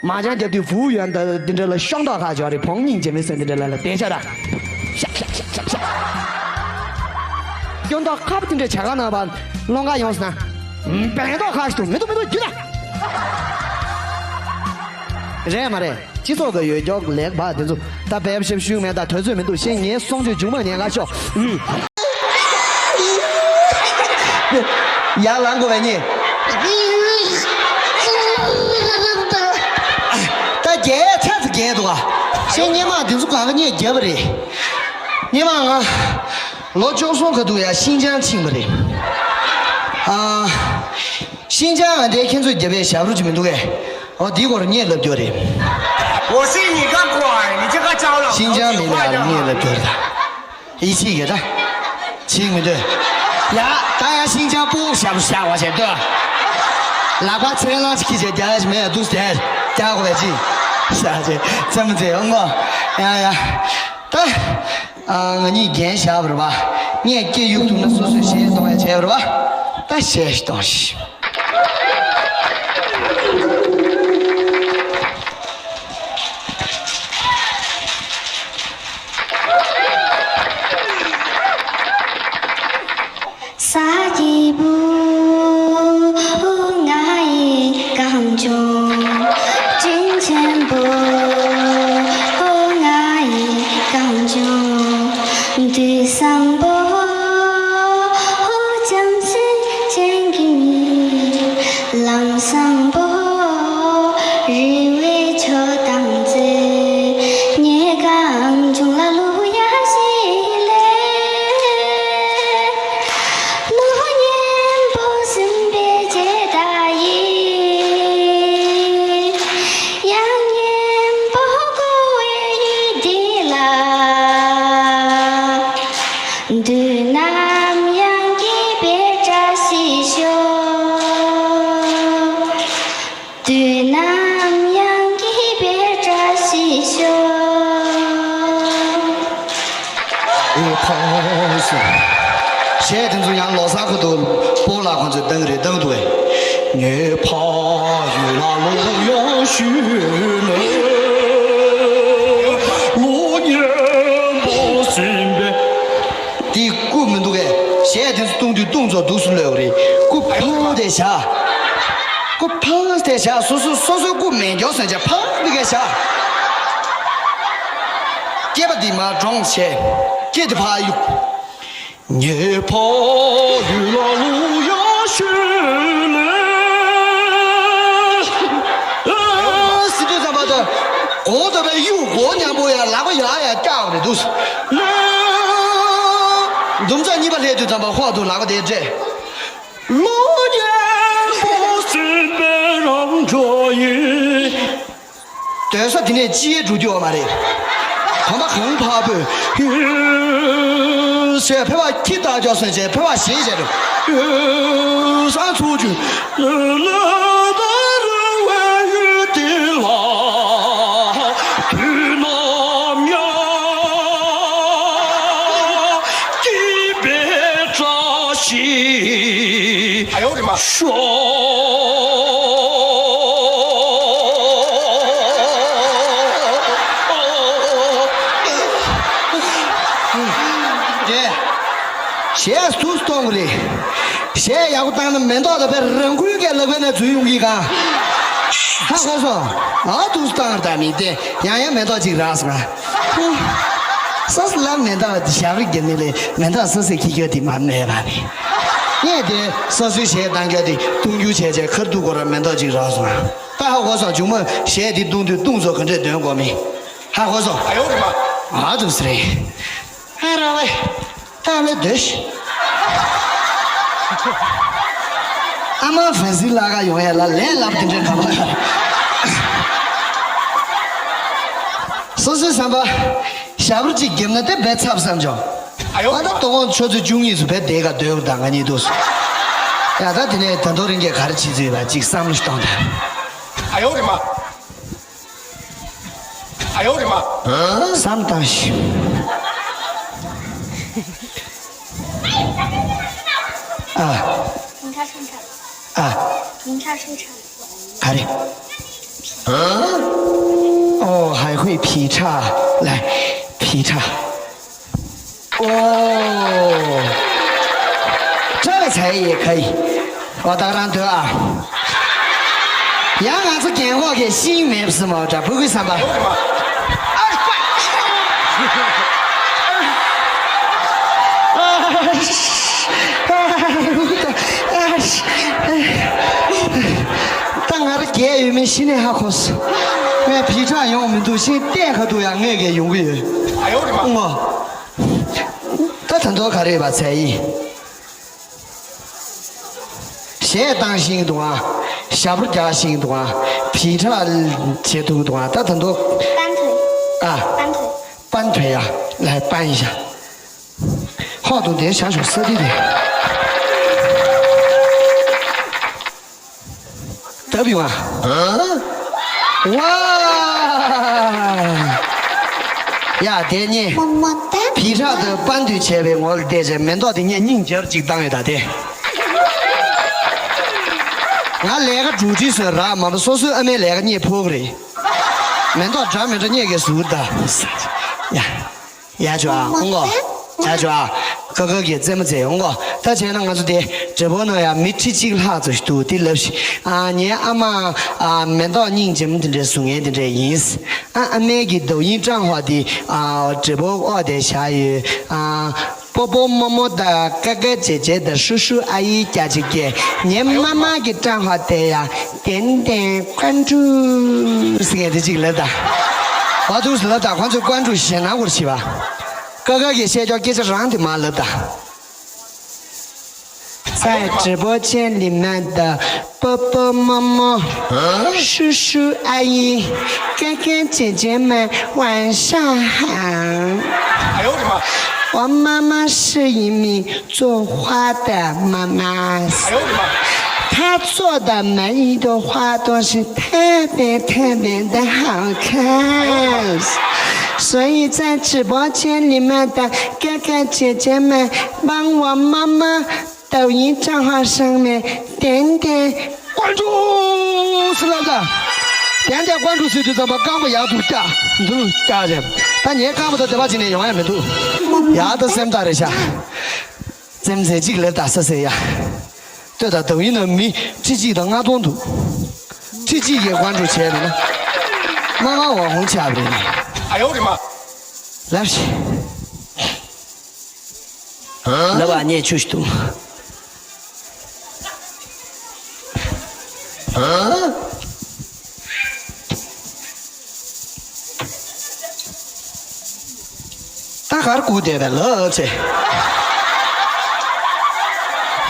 མ་ཅང་རྒྱབ་དུས་བུ་ཡོན་ད་འདི་འདྲ་ལ་ཤོང་ཐོག་ཁ་ཅོ་རེ་བོང་སྙིང་རྗེ་མི་སེམས་འདི་འདྲ་ལ་ལ་བསྟན་ཤ་ར། ཤག་ཤག་ཤག་ཤག་ཤག་སྐྱོན་ཐོག་ཁ་བ་འདི་འདྲ་བྱ་ག་ན་བ་ལོང་ག་ཡོང་སི་ན། བན་ཐོག་ཁ་ཞིག་ཏུ་མི་འདུག་མི་འདུག་རྒྱུ་ད། རེད་མ་རེད། སྤྱི་ཚོགས་ཀྱི་ཡོད་ཀྱོག་ལེགས་པ་དེ་ཚོ་ད་བེབ་ཤེབ་ཤུགས་མེད་ད་དུས་ཚོད་མི་འདུག་ཤེས་ངའི་གསུང་ཆོས་མཇུག་མ་ཉན་ག་ཤོག་ཨུ། ཡར་ལངས་དགོས་པས་ཉེ། ད་རྒྱལ་ཚ་ཚ་རྒྱལ་འདུག་ཨ། ཤེས་སྙེ་མ་འདི་ཚོ་ག་ག་ཉེ་རྒྱབ་པ་རེད། སྙེ་མ་ང་ལོ་བཅུ་གསུམ་ག་འདུག་ཡ་ཤིང་ཅང་ཕྱིན་པ་རེད། ཨ། ཤིང་ཅང་ང་འདྲའི་ཁྱེད་ཚོས་རྒྱབ་པའི་ཞབས་བྲོ་ཅིག་མི་འདུག་གས། འོ་འདིའི་སྐོར་ངས་ལབ་རྒྱུ་རེད། 我是你个鬼，你这个招老头子坏的。 ཤིང་ཅང་མི་ལ་ཡང་ངས་ལབ་རྒྱུ་རེད་ད། ཡིད་ཆེས་ཡོད་ད། ཆིག་མི་འདོད། ཡ། ད་ཡ་ཤིང་ཅང་པོ་ཞབས་ཞག་བ་བྱས་འདོད། ལག་པ་ཚལ་ལང་ཞིག་ཁྱི་བྱས་རྒྱ་ཡ་ཞིག་མེད་འདུག་ཟེར། རྒྱ་གོ་བས་ཅི། ཤ་ཅེ་ཙམ་ཙེ་ཨོ་ངོ་། ཡ་ཡ། ད། ཨ་ང་གཉིས་རྒྱན་བཞག་པ་རེད་པ། ངས་སྐྱེ་ཡུག་ཐུག་ན་སོ་སོས་གཞས་གཏོང་ཡ་བྱས་པ་རེད་པ། ད་གཞས་ཤིག་གཏོང་ཞིག་ས་སྐྱེས་བུ་ང་ཡི་གངས་ལྗོངས་སྤྲིན་ཆེན་པོ། ང་ཡི་གངས་ལྗོངས་དུས་བཟང་པོ། བྱམས་སེམས་ཅན་གྱི་མི་ལམ་བཟང་པོ། རེ་བའི་ཆོས་དང་མཛོད་ངའི་གངས་ལྗོངས་ལ་ལུས་ཡ་ཞིག་ལས། ལོ་གཉན་པོ་ཟིན་པའི་རྗེས་ད་ཡིན། ཡང་གཉན་པོ་འགོ་བའི་ཡུལ་འདི་ལ། དུས་ནམ་ཡང་སྐྱིད་པའི་བཀྲ་ཤིས་ཤོག་དུས་ནམ་ཡང་སྐྱིད་པའི་བཀྲ་ཤིས་ཤོག་ཨེ་ཕ་སི། གཞས་དེ་ཚོ་ཡང་ལོ་གསར་ཁ་ཐུག་སྤོ་ལགས་ཁོང་ཚོས་བཏང་གི་རེད་བཏང་འདུག་གས། ངའི་ཕ་ཡུལ་ལ་ལོག་ཡོང་ཞུས་ནས། ལོ་གཉན་པོ་ཟིན་པའི། དེ་སྐུ་མི་འདུག་གས། གཞས་དེ་ཚོ་བཏུང་དུས་བཏུང་ཚོ་འདུག་སུ་ལོས་རེད། སྐུ་ཕུང་དེ་བཞག་སྐུ་ཕངས་ཏེ་བཞག་སོ་སོ་སོ་སོའི་སྐུ་མེད་མགྱོགས་ཟེར་བྱས་ཕངས་ཏེ་གས་བཞག་སྐྱེས་པ་འདི་མ་གྲོངས་བྱས། སྐྱེས་འདི་ཕ་གཡུག་ངའི་ཕ་ཡུལ་ལ་ལུ་ཡ་ཤུལ་ལས། ཨ་སི་དུས་ཙམ་པ་དུ་གོ་ད་པའི་གཡུག་གོ་མཉམ་པོ་ཡ་ལག་པ་ཡ་ཡ་བཀྱག་རེད་འདུག་ལ། འདུམ་ཚ་གཉིས་པ་སླེབས་དུས་ཙམ་པ་ཧོ་དུ་ལག་པ་དེ་སྤྲད། ལོ་ཉན་པོ་ཟིན་པའི་རང་འགྲོ་ཡིན། སྡོད་ས་དེ་ནས་ཅི་ཡེ་འགྲོ་རྒྱུ་ཡོད་མ་རེད། གོམ་པ་གང་འཕགས་པོས་ཡོད་ཟེར་ཕེ་བ་ཁྱི་བདག་ཅོག་སོན་བྱས་ཕེ་བ་ཞེས་བྱས་འགྲོ་ཡོད་ས་ཚུགས་རྒྱུ། ལ་ད་རུ་བའི་ཡུལ་དེ་ལ་དུས་ནམ་ཡང་སྐྱིད་པའི་བཀྲ་ཤིས། ཨ་ཡོ་རེ་མ། ཤོག་དེ། གཞས་ཐུགས་གཏོང་གི་རེད། གཞས་ཡག་པོ་བཏང་ན་མེ་ཏོག་དང་བའི་རང་འགུལ་གྱི་ལག་པའི་ནས་འཛུལ་ཡོང་གི་ག་ཧ་གོ་སོང་། ཨ་ཐུགས་གཏོང་རེད་ད་མི་དེ་ཡང་ཡང་མེ་ཏོག་ཅིག་རག་སོང་ང་། སོ་སོ་ལ་མེ་ཏོག་ཞབས་རིག་རྒྱབ་ནི་ལས་མེ་ཏོག་སོ་སོའི་ཁྱི་ཁྱོད་དེ་མ་མེད་པ་ནི། ངས་དེ་སོ་སོའི་གཞས་བཏང་རྒྱུ་དེ་བཏུང་རྒྱུ་བྱས་བྱས་ཁར་ཐུག་སྐོར་ར་མེ་ཏོག་ཅིག་རག་སོང་། ད་ཧ་གོ་སོང་། མཇུག་མ་གཞས་དེ་བཏུང་དུས་བཏུང་ཚོ་ག་འདྲས་འདོན་དགོས་མིན་ཧ་གོ་སོང་། ཨ་ཡོ་རི་མ། ཨ་ཐུག་སི་རེད། ཨ་ར་བས། ད་ལས་སྡོད་ཤི། ཨ་མ་ཧྥན་སི་ལ་ག་ཡོང་ཡ་ལ་ལས་ལབ་དེ་འདྲས་ག་པ་ག་རེད། སོ་སོའི་བསམ་པ། ཞབས་བྲོ་གཅིག་བརྒྱབ་ན་དེ་བས་ཚབ་བསམ་བྱུང་། ཨ་ཡོ། ཨ་ད་དོ་དགོང་ཆུ་ཚོད་བཅུ་གཉིས་སུ་བས་དེ་ག་སྡོད་དང་ང་གཉིས་འདུག་སོང་། ཡ་ད་དེ་ནས་ད་དོ་རིང་གས་ག་རེ་བྱེད་ཚུལ་ཡོད་པ་གཅིག་བསམ་བློ་ཞིག་གཏོང་དང་། ཨ་ཡོ་རི་མ། ཨ་ཡོ་རི་མ། བསམ་བཏང་ཞིག་ཨ། 警察叔叔。 ཨ། 警察叔叔。 ག་རེ། ཨོ། 还会劈叉。来，劈叉。ཨོ། 这个才艺可以。 ཨོ་ད་རང་འདོད་ཨ། ཡང་ང་ཚོ་རྒན་གོག་གི་ཤེས་ཡོན་མེད་པ་སི་མོ་འདྲ་བུ་གུའི་བསམ་པ། ད་ང་ར་རྒས་ཡོད་མེད་ཤི་ནས་ཧ་གོ་སོང་། ངས་བི་ཁྲག་ཡོང་མི་འདུག་ཤིང་ལྟས་ཁ་ཐུག་ཡང་ངས་གས་ཡོང་གི་ཡོད། ཨ་ཡོ་རི་མ། ཨོ། ད་ད་མདོ་ག་རེ་ཡོད་པ་ཚད་ཡིན། གཞས་བཏང་ཤིང་འདུག་ཨ། ཞབས་བྲོ་རྒྱག་ཤིང་འདུག་ཨ། བི་ཁྲག་བྱེད་ཐུབ་འདུག་ཨ། ད་ད་མདོ། 搬腿。 ཨ། 搬腿。 搬腿呀，来搬一下。 ཧོ་དུ་དེ་བཞག་ཞོག་ས་དེ་རེད། ལྟ་བུ་ཡོང་ཨ། ཝ། ཡ་དེ་ནི། བི་ཁྲག་དུ་པན་དུ་བྱས་པའི་ངོ་ལ་བལྟས་བྱས་མེ་ཏོག་དེ་ངས་སྙིང་རྗེར་ཅིག་བཏང་ཡོད་ད་དེ། ང་ལས་ཀ་འགྲོ་དུས་སུ་རག་མ་པ་སོ་སོའི་ཨ་མའི་ལས་ཀ་རྙེད་ཕོག་གི་རེད། མེ་ཏོག་འདྲ་མི་འདྲ་རྙེད་གི་ཟུར་ད། ཡ། ཡ་ཇོ་ཨ་ཨོང་གོ། ཡ་ཇོ་ཨ། ཀ་ཀ་གི་རྩེད་མོ་རྩེ་ཨོང་གོ། ད་བྱས་ན་ང་ཚོ་དེ་འབྲས་བུ་ནང་ཡ་མི་ཁྲི་གཅིག་ལྷག་ཙམ་ཞིག་འདུག་དེ་ལབ་ཤི། ཨ་ངའི་ཨ་མ། ཨ་མེ་ཏོག་སྙིང་རྗེ་མོ་དེ་འདྲའི་བཟོ་མཁན་དེ་འདྲ་ཡིན། ཨ་ཨ་མའི་གི་抖音账号དེ་ཨ་འབྲས་བུ་ཨོ་དེ་བཞག་ཡོད། ཨ་པོ་པོ་མོ་མོ་དང་ཀ་ཀ་ཅེ་ཅེ་དང་ཧྲུ་ཧྲུ་ཨ་ཡི་སྐྱ་ཅིག་སྐྱེ། ངའི་མ་མ་གི་账号དེ་ཡ། ཏན་ཏན་ཀོན་ཀྲུ་ཟེར་མཁན་དེ་གཅིག་ལབ་དང་། ཨ་ཐུག་ལབ་དང་ཁོང་ཚོས་ཀོན་ཀྲུ་ཞེད་སྣང་སྐོར་བྱེད་པ། ཀ་ཀ་གིས་བཤད་ཀྱོག་སྐད་ཆ་རང་དེ་མ་ལབ་དང་། 在直播间里面的波波、摸摸、叔叔阿姨、哥哥姐姐们，晚上好。 哎呦我的妈！ 我妈妈是一名 做花的妈妈，她做的每一朵花都是特别特别的好看，所以在直播间里面的哥哥姐姐们，帮我妈妈抖音账号上面点点关注，是不是？点点关注，随时咱们刚不羊肚下，你都下去，但你也干不得这把今天永远没肚，牙都生大了下。 རྩེད་མོ་རྩེ་གཅིག་ལབ་དང་ས་ཟེར་ཡ། ལྟོས་དང་抖音ནང་མི་ཁྲི་གཅིག་དང་ལྔ་སྟོང་འདུག་ཁྲི་གཅིག་གིས་ཀོན་ཀྲུ་བྱས་མེད་ན། མ་མ་འོང་ཧོང་ཆགས་པ་རེད་ནི། 哎呦我的妈！ ལབ་ཤིག་ལབ་པ་ཉེས་ཆུ་ཞིག་འདུག་ད་གར་སྒུག་བསྡད་པའི་ལགས་ཚེ།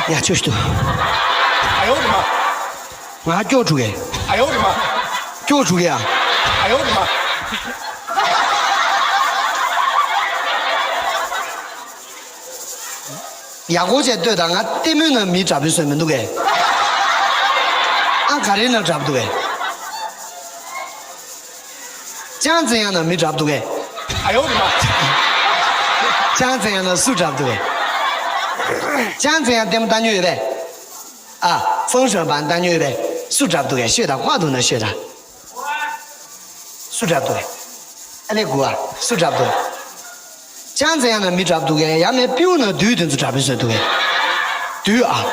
ཡ་ཆོས་ཤིག་ཏུ། ཨ་ཡོ་རི་མ། ང་སྐྱོ་དྲུག་གེ། ཨ་ཡོ་རི་མ། སྐྱོ་དྲུག་གེ་ཡ། ཨ་ཡོ་རི་མ། ཡག་པོ་བྱས་ལྟོས་དང་། ང་ལྟད་མོའི་ནང་མི་འདྲ་པོ་བཟོས་མི་འདུག་གས། ཨ་ག་རེའི་ནང་འདྲ་པོ་འདུག་གས། ཅང་ཙེ་ཡང་ནང་མི་འདྲ་པོ་འདུག་གས། ཨ་ཡོ་རི་མ། ཅང་ཙེ་ཡང་ནང་སུ་འདྲ་པོ་འདུག་གས། ཅང་ཙེ་ཡང་ལྟད་མོ་ལྟ་མྱོང་ཡོད་པས། ཨ། ཧྥང་ཧྲན་པན་ལྟ་མྱོང་ཡོད་པས། སུ་འདྲ་པོ་འདུག་གས། ཤོད་དང་། ཧ་ཐུག་ན་ཤོད་དང་། སུ་འདྲ་པོ་འདུག་གས། ཨ་ལེ་གུ་ཨ། སུ་འདྲ་པོ་འདུག་གས། ཅང་ཙེ་ཡང་ནང་མི་འདྲ་པོ་འདུག་གས། ཡང་མིན་པིའུ་ནང་བདུད་དེ་ཚོ་འདྲ་པོ་བཟོས་འདུག་གས། བདུད་ཨ།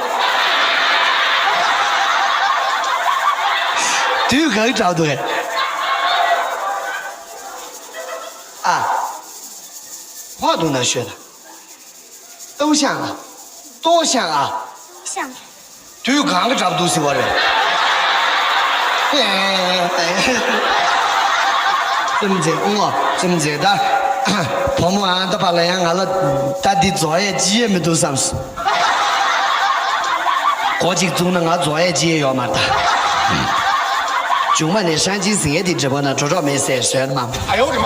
བདུད་ག་གི་འདྲ་པོ་འདུག་གས། ཨ། ཧ་ཐུག་ན་ཤོད་དང་། 都像啊，多像啊。དུས་གང་གི་གྲབས་འདུག་ཟེར་བ་རེད། སེམས་ཅན་ཨོ་སེམས་ཅན་ད། བུ་མོ་ཨ་ད་པ་ལ་ཡང་ང་ལ་ད་འདི་རྫོགས་ཡས་ཅི་ཡས་མི་འདུག་བསམས། གོ་གཅིག་བཙུགས་ན་ང་རྫོགས་ཡས་ཅི་ཡས་ཡོད་མ་རེད་ད། ཆུང་མ་ནས་ཧྲང་ཅིན་ཟིང་ཡས་དེ་འདྲི་བ་ན་གྲོ་གྲོགས་མེད་ཟེར་བཟོས་ན་མ། ཨ་ཡོ་རི་མ།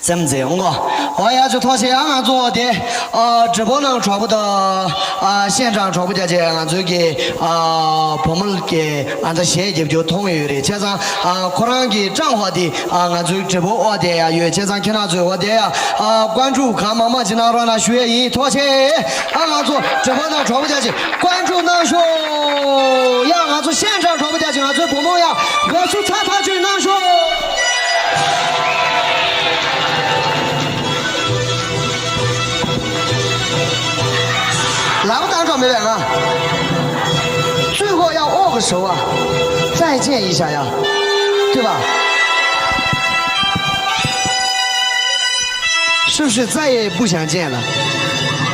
ཙམ་ཙེ་འོང་གོ། ཨོ་ཡ་ཅོ་ཐོག་ཤེ་ཡ་ང་ཚོ་དེ། ཨ་འབྲི་བོ་ནང་གྲོགས་པོ་དང་། ཨ་ཤན་ཀྲང་གྲོགས་པོ་རྒྱ་ཆེ་ང་ཚོའི་གི། ཨ་བུ་མོ་གི་ཨ་ད་གཞས་རྒྱབ་རྒྱུ་མཐོང་ཡོད་རེད་བྱས་ཙང་། ཨ་ཁོ་རང་གི་ཀྲང་ཧོ་དེ་ཨ་ང་ཚོའི་འབྲི་བོ་ཨོ་དེ་ཡ་ཡོད་བྱས་ཙང་ཁྱེད་རང་ཚོའི་ཨོ་དེ་ཡ། ཨ་ཀོན་ཀྲུའུ་གང་མང་མང་ཅིག་གནང་རོགས་གནང་ཞུ་ཡས་ཡིན་ཐོག་ཤེ། ཨ་ང་ཚོ་འབྲི་བོ་ནང་གྲོགས་པོ་རྒྱ་ཆེ་ཀོན་ཀྲུའུ་གནང་ཤོག་ཡ་ང་ཚོ་ཤན་ཀྲང་གྲོགས་པོ་རྒྱ་ཆེ་ང་ཚོའི་བུ་མོ་ཡ་དགའ་བསུ་ཚ་ཐག་ཆོད་གནང་ཤོག་ལག་པ་བཏང་གྲོགས་མེད་པས་ང་། 最后要握个手啊，再见一下呀，对吧？是不是再也不想见了？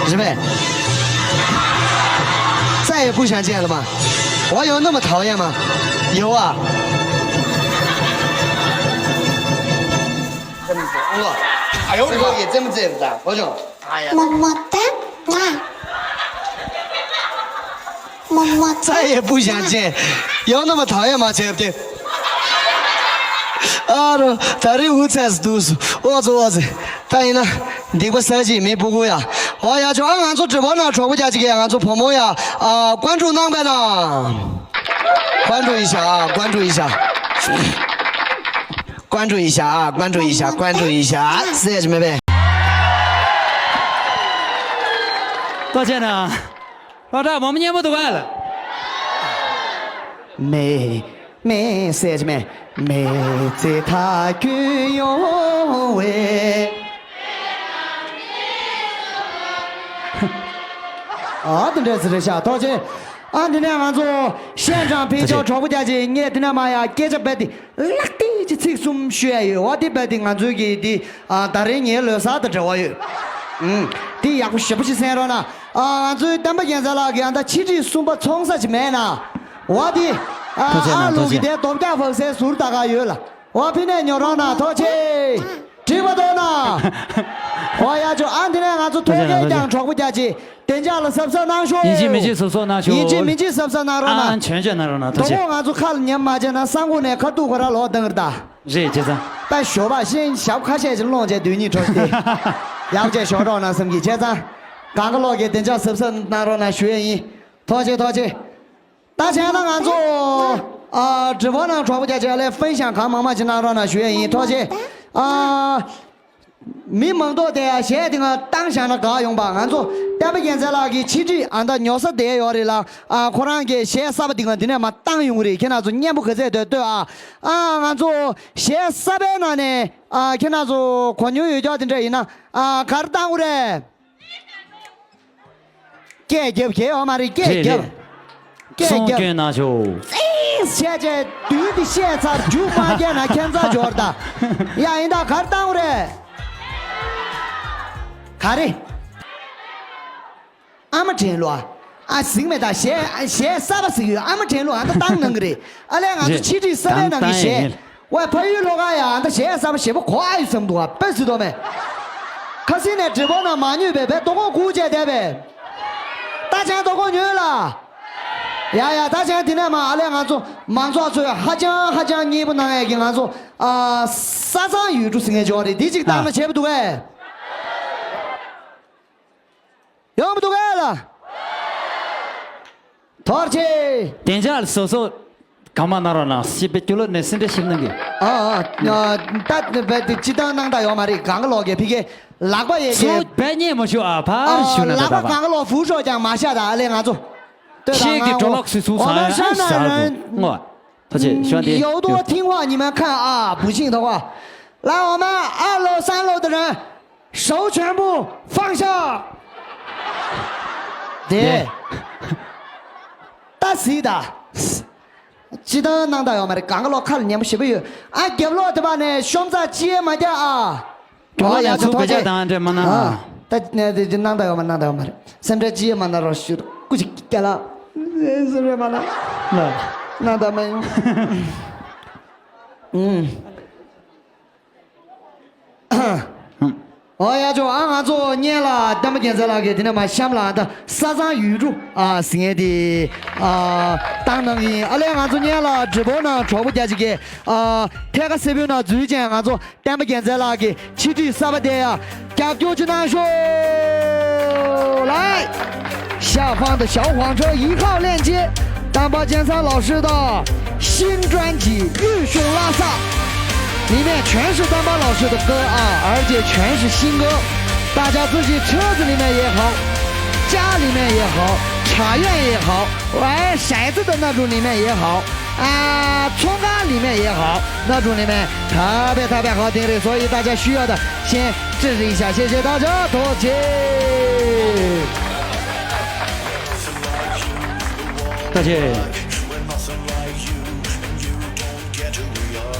是呗？再也不想见了吗？我有那么讨厌吗？有啊。这么说，我，哎呦我的妈！这个也这么这样子啊，我说，哎呀，么么哒，啊。么么哒。再也不想见，有那么讨厌吗？姐夫。ཨ་རོ། ད་རེས་འུ་ཚས་སུ་འདུག་སུ། ཨོ་ཙི་ཨོ་ཙི། ད་ཡིན་ན། སྡིག་པ་བསགས་ཅིག་མི་སྤུ་གུ་ཡ། ཨོ་ཡ་ཅོ་ཨ་ང་ཚོ་འབྲི་བོ་ནང་གྲོགས་པོ་རྒྱ་ཆེ་གི་ཡ་ང་ཚོ་བུ་མོ་ཡ། ཨ་ཀོན་ཀྲུའུ་གནང་པས་ན། ཀོན་ཀྲུའུ་ཡི་ཤ་ཨ་ཀོན་ཀྲུའུ་ཡི་ཤ། ཀོན་ཀྲུའུ་ཡི་ཤ་ཨ་ཀོན་ཀྲུའུ་ཡི་ཤ་ཀོན་ཀྲུའུ་ཡི་ཤ་ཟེར་གྱི་མེད་པས། ལྟོ་ཆེ་ན། སློབ་གྲྭ་མོ་མོ་མཉེས་པོ་འདུག་ག་ལ། མེ། མེ་ཟེར་གྱི་མེ། མེ་ཙེ་ཐ་ཁྱོད་ཡོང་བས། ཨ་དེ་འདྲས་ཟེར་རེད་ཤག་ཐོག་ཆེ། ཨ་འདི་ནས་ང་ཚོ་ཤན་ཀྲང་ཕེ་ཆོ་གྲོགས་པོ་རྒྱ་ཆེ་ངས་དེ་ནས་མ་ཡ་སྐད་ཆ་བས་ཏེ་ལག་ཏིག་ཅིག་ཚིག་གསུམ་ཞུ་ཡ་ཡོད་བ་དེ་བས་ཏེ་ང་ཚོའི་གི་དེ་ཨ་ད་རེས་ངའི་ལོ་གསར་དང་འབྲེལ་བ་ཡོད། ཨུམ། དེ་ཡག་པོ་ཞེ་པོ་ཞིག་གསན་རོགས་གནང་། ཨ་ང་ཚོའི་བསྟན་པ་རྒྱལ་མཚན་ལགས་ཀྱིས་ཨ་ད་ཆིག་ཁྲི་གསུམ་པ་ཚོང་ས་ཅིག་མེད་ན། བ་དེ་ཨ་ཐུགས་རྗེ་གནང་ཨ་ལུག་གི་ཐུགས་རྗེ། དེ་རྡོ་བཀྱག་བག་སའི་ཟུར་ད་ག་ཡོད་ལ། བ་ཕི་ནས་ཉོ་རོགས་གནང་ཐུགས་རྗེ་ཆེ། འགྲིག་པ་འདུག་ན། བ་ཡ་ཅོ་ཨ་འདི་ནས་ང་ཚོ་ཐོག་ཐུགས་རྒྱལ་རྒྱང་རྒྱང་གྲོགས་པོ་རྒྱ་ཆེ། བདེ་འཇགས་ལ་གཟབ་གཟབ་གནང་ཤོག་ཡིན་གཅིག་མིན་གཅིག་གཟབ་གཟབ་གནང་ཤོག་ཡིན་གཅིག་མིན་གཅིག་གཟབ་གཟབ་གནང་རོགས་གནང་། ཨ་ཆོན་ཆོན་གནང་རོགས་གནང་། ཐུགས་རྗེ་ཆེ། ང་ཚོ་ཁ་ལ་ཉན་མ་བྱས་ན་ས་འགུག་ནས་ཁ་ཐུག་ཁོ་ར་ལོག་བཏང་གི་རེད་ད། རེད་བྱས་ཙང་། ད་ཞོགས་པ་ཤེས་ཞབས་ཁ་ཤས་ཅིག་སློང་བྱས་སྡོད་སྙིང་བྲོ་སྟེ། ཡག་བྱས་ཞོགས་རོགས་གནང་བསམ་གྱི་བྱས་ཙང་། གང་ག་ལོག་གི་བདེ་འཇགས་གཟབ་གཟབ་གནང་རོགས་གནང་ཞུ་ཡས་ཡིན། ཐུགས་རྗེ་ཆེ་ཐུགས་རྗེ་ཆེ། ད་བྱས་ན་ང་ཚོ། ཨ་འབྲི་བོ་ནང་གྲོགས་པོ་རྒྱ་ཆེ་ལས་ཧྥན་ཤང་གང་མང་མང་ཅིག་གནང་རོགས་གནང་ཞུ་ཡས་ཡིན་ཐུགས་རྗེ་ཆེ། ཨ། མི་མང་ཚོགས་དེ་ཡ་གཞས་དེ་སྔ་བཏང་བཞག་ན་དགའ་ཡོང་པ། ང་ཚོ་བསྟན་པ་རྒྱལ་མཚན་ལགས་ཀྱི་ཆིག་སྒྲིལ་ཨ་མདའ་ཉོ་ས་དེ་ཡོད་རེད་ལ། ཨ་ཁོ་རང་གི་གཞས་གསར་པ་དེ་སྔ་འདི་ནས་མ་བཏང་ཡོང་གི་རེད། ཁྱེད་རང་ཚོ་སྙན་པོ་ག་ཚད་འདོད་ལྟོས་ཨ། ཨ་ང་ཚོ་གཞས་གསར་པའི་ནང་ནས་ཨ་ཁྱེད་རང་ཚོ་གོ་མྱོང་ཡོད་ཀྱོག་དེ་འདྲ་ཡིན་ན་ཨ་ག་རེ་བཏང་དགོས་རེད། སྐད་རྒྱབ་ཁྱེད་ཡོད་མ་རེད་སྐད་རྒྱབ། སྐད་རྒྱབ། སྐྱོན་གནང་ཤོག་ཙིང་བཤད་བྱས་དུས་འདི་བཤད་ཚར་རྒྱུ་མ་རྒྱག་ན་ཁྱད་མཚར་འབྱོར་ད། ཡ་ཡིན་ད་ག་རེ་བཏང་རེད། ག་རེ། ཨ་མ་དྲན་ལོ་ཨ། ཨ་ཟིང་མེད་ད་གཞས་གཞས་གསར་པ་ཟིག་ཡོད་ཨ་མ་དྲན་ལོ་ཨ་ད་བཏང་གནང་གི་རེད། ཨ་ལས་ང་ཚོ་རེད། ཆིག་སྒྲིལ་གསར་པའི་ནང་གི་གཞས། ཝེ་ཕ་ཡུལ་ལྷོ་ཁ་ཡ་ཨ་ད་གཞས་གསར་པ་ཞེ་པོ་གོ་ཨ་ཡོད་བསམ་འདུག་ཨ་དཔེ་སྲིད་དོ་མེད། ཁ་སང་ནས་འབྲི་བོ་ནང་མ་ཉོས་པས་བས་རྡོ་ཁོག་ཁུག་བྱས་བསྡད་པས། ད་ཅང་རྡོ་ཁོག་ཉོས་ལ། ཡ་ཡ་ད་ཅང་དེ་ནས་མ་ཨ་ལས་ང་ཚོ་མང་ཚོགས་ཚོས་ཧ་ཅང་ཧ་ཅང་མཉེས་པོ་གནང་ཡས་ཀྱི་ང་ཚོ་ཨ་ས་གཙང་ཡུལ་གྲུ་ཟིང་ངེ་འཇོག་རེད་འདི་གཅིག་བཏང་ན་བྱས་པ་འདུག་གས། ཡོང་མི་འདུག་གས་ལ། ཐོར་ཆེ། བདེ་འཇགས་སོ་སོ། གང་མ་གནང་རོགས་གནང་སྲིད་པའི་སྐྱོ་ལོ་ནས་སེམས་ཁྲལ་ཞིབ་གནང་གི། ཨ་ཨ་ད་བས་དེ་སྤྱི་བཏང་སྣང་དག་ཡོད་མ་རེད་གང་ག་ལོག་གི་ཕི་གེ་ལག་པ་ཡེ་ཚོ་གེ་བས་ཉེས་མ་ཞུ་ཨ་ཕར་ཞུ་ན་ད་ལག་པ་ད་གང་ག་ལོག་ཧྥུ་ཧྲོ་ཀྱང་མ་ཤ་ད་ཨ་ལེ་ང་ཚོ། ལྟོས་དང་ཤེས་ཀྱི་ང་གྲོ་ལོག་སི་སུ་ཚང་ཡ་ཤ་ན་རན། ངོ་། ཐ་ཆེ་ཞོ་འདི། 有多听话你们看啊，不信的话，来，我们二楼、三楼的人手全部放下。对。ད་སྲིད་ད། སྤྱི་བཏང་སྣང་དག་ཡོད་མ་རེད་གང་ག་ལོག་ཁ་ལ་ཉན་པོ་ཞེ་པོ་ཡོད་ཨ་རྒྱབ་ལོག་དེ་པ་ནས་ཤོམ་ཚ་ཅི་ཡེ་མ་རྒྱག་ཨ། ཁྱོད་ལ་ཡང་ཚུགས་པ་བྱས་དང་འདྲེ་མ་ན། ད་ནས་དེ་སྣང་དག་ཡོད་མ་སྣང་དག་ཡོད་མ་རེད་སེམས་ཁྲལ་ཅི་ཡེ་མ་ན་རོགས་ཞུ། ཀུ་ཅི་ཀྱ་ལ། ཟེར་རེ་མ་ལ། ལ། ན་ད་མ་ཡོང་། ཨུམ། ཨོ་ཡ་ཅོ་ཨ་ང་ཚོ་སྔོན་ལ་བསྟན་པ་རྒྱལ་མཚན་ལགས་ཀྱིས་དེ་ནས་མ་གཤམ་ལ་ད་ས་བཟང་ཡུལ་གྲུ་ཨ་ཟིན་ངེས་དེ་ཨ་བཏང་གནང་གི་ཡིན། ཨ་ལས་ང་ཚོ་སྔོན་ལ་བགྲེས་པོ་ནང་གྲོགས་པོ་རྒྱ་ཆེ་གེ་ཨ་ཐད་ཀ་སེར་པོའི་ནང་འཛུལ་ཅན་ང་ཚོ་བསྟན་པ་རྒྱལ་མཚན་ལགས་ཀྱི་ཆིག་སྒྲིལ་གསར་པ་དེ་ཡ་རྒྱབ་སྐྱོར་ཅིག་གནང་ཤོག་ལའི། 下方的小黄车一号链接，丹巴健三老师的新专辑《玉树拉萨》，里面全是丹巴老师的歌啊，而且全是新歌，大家自己车子里面也好，家里面也好，茶园也好，玩骰子的那种里面也好， 啊，村庄里面也好，那种里面特别特别好听的，所以大家需要的先支持一下，谢谢大家，多谢。多谢。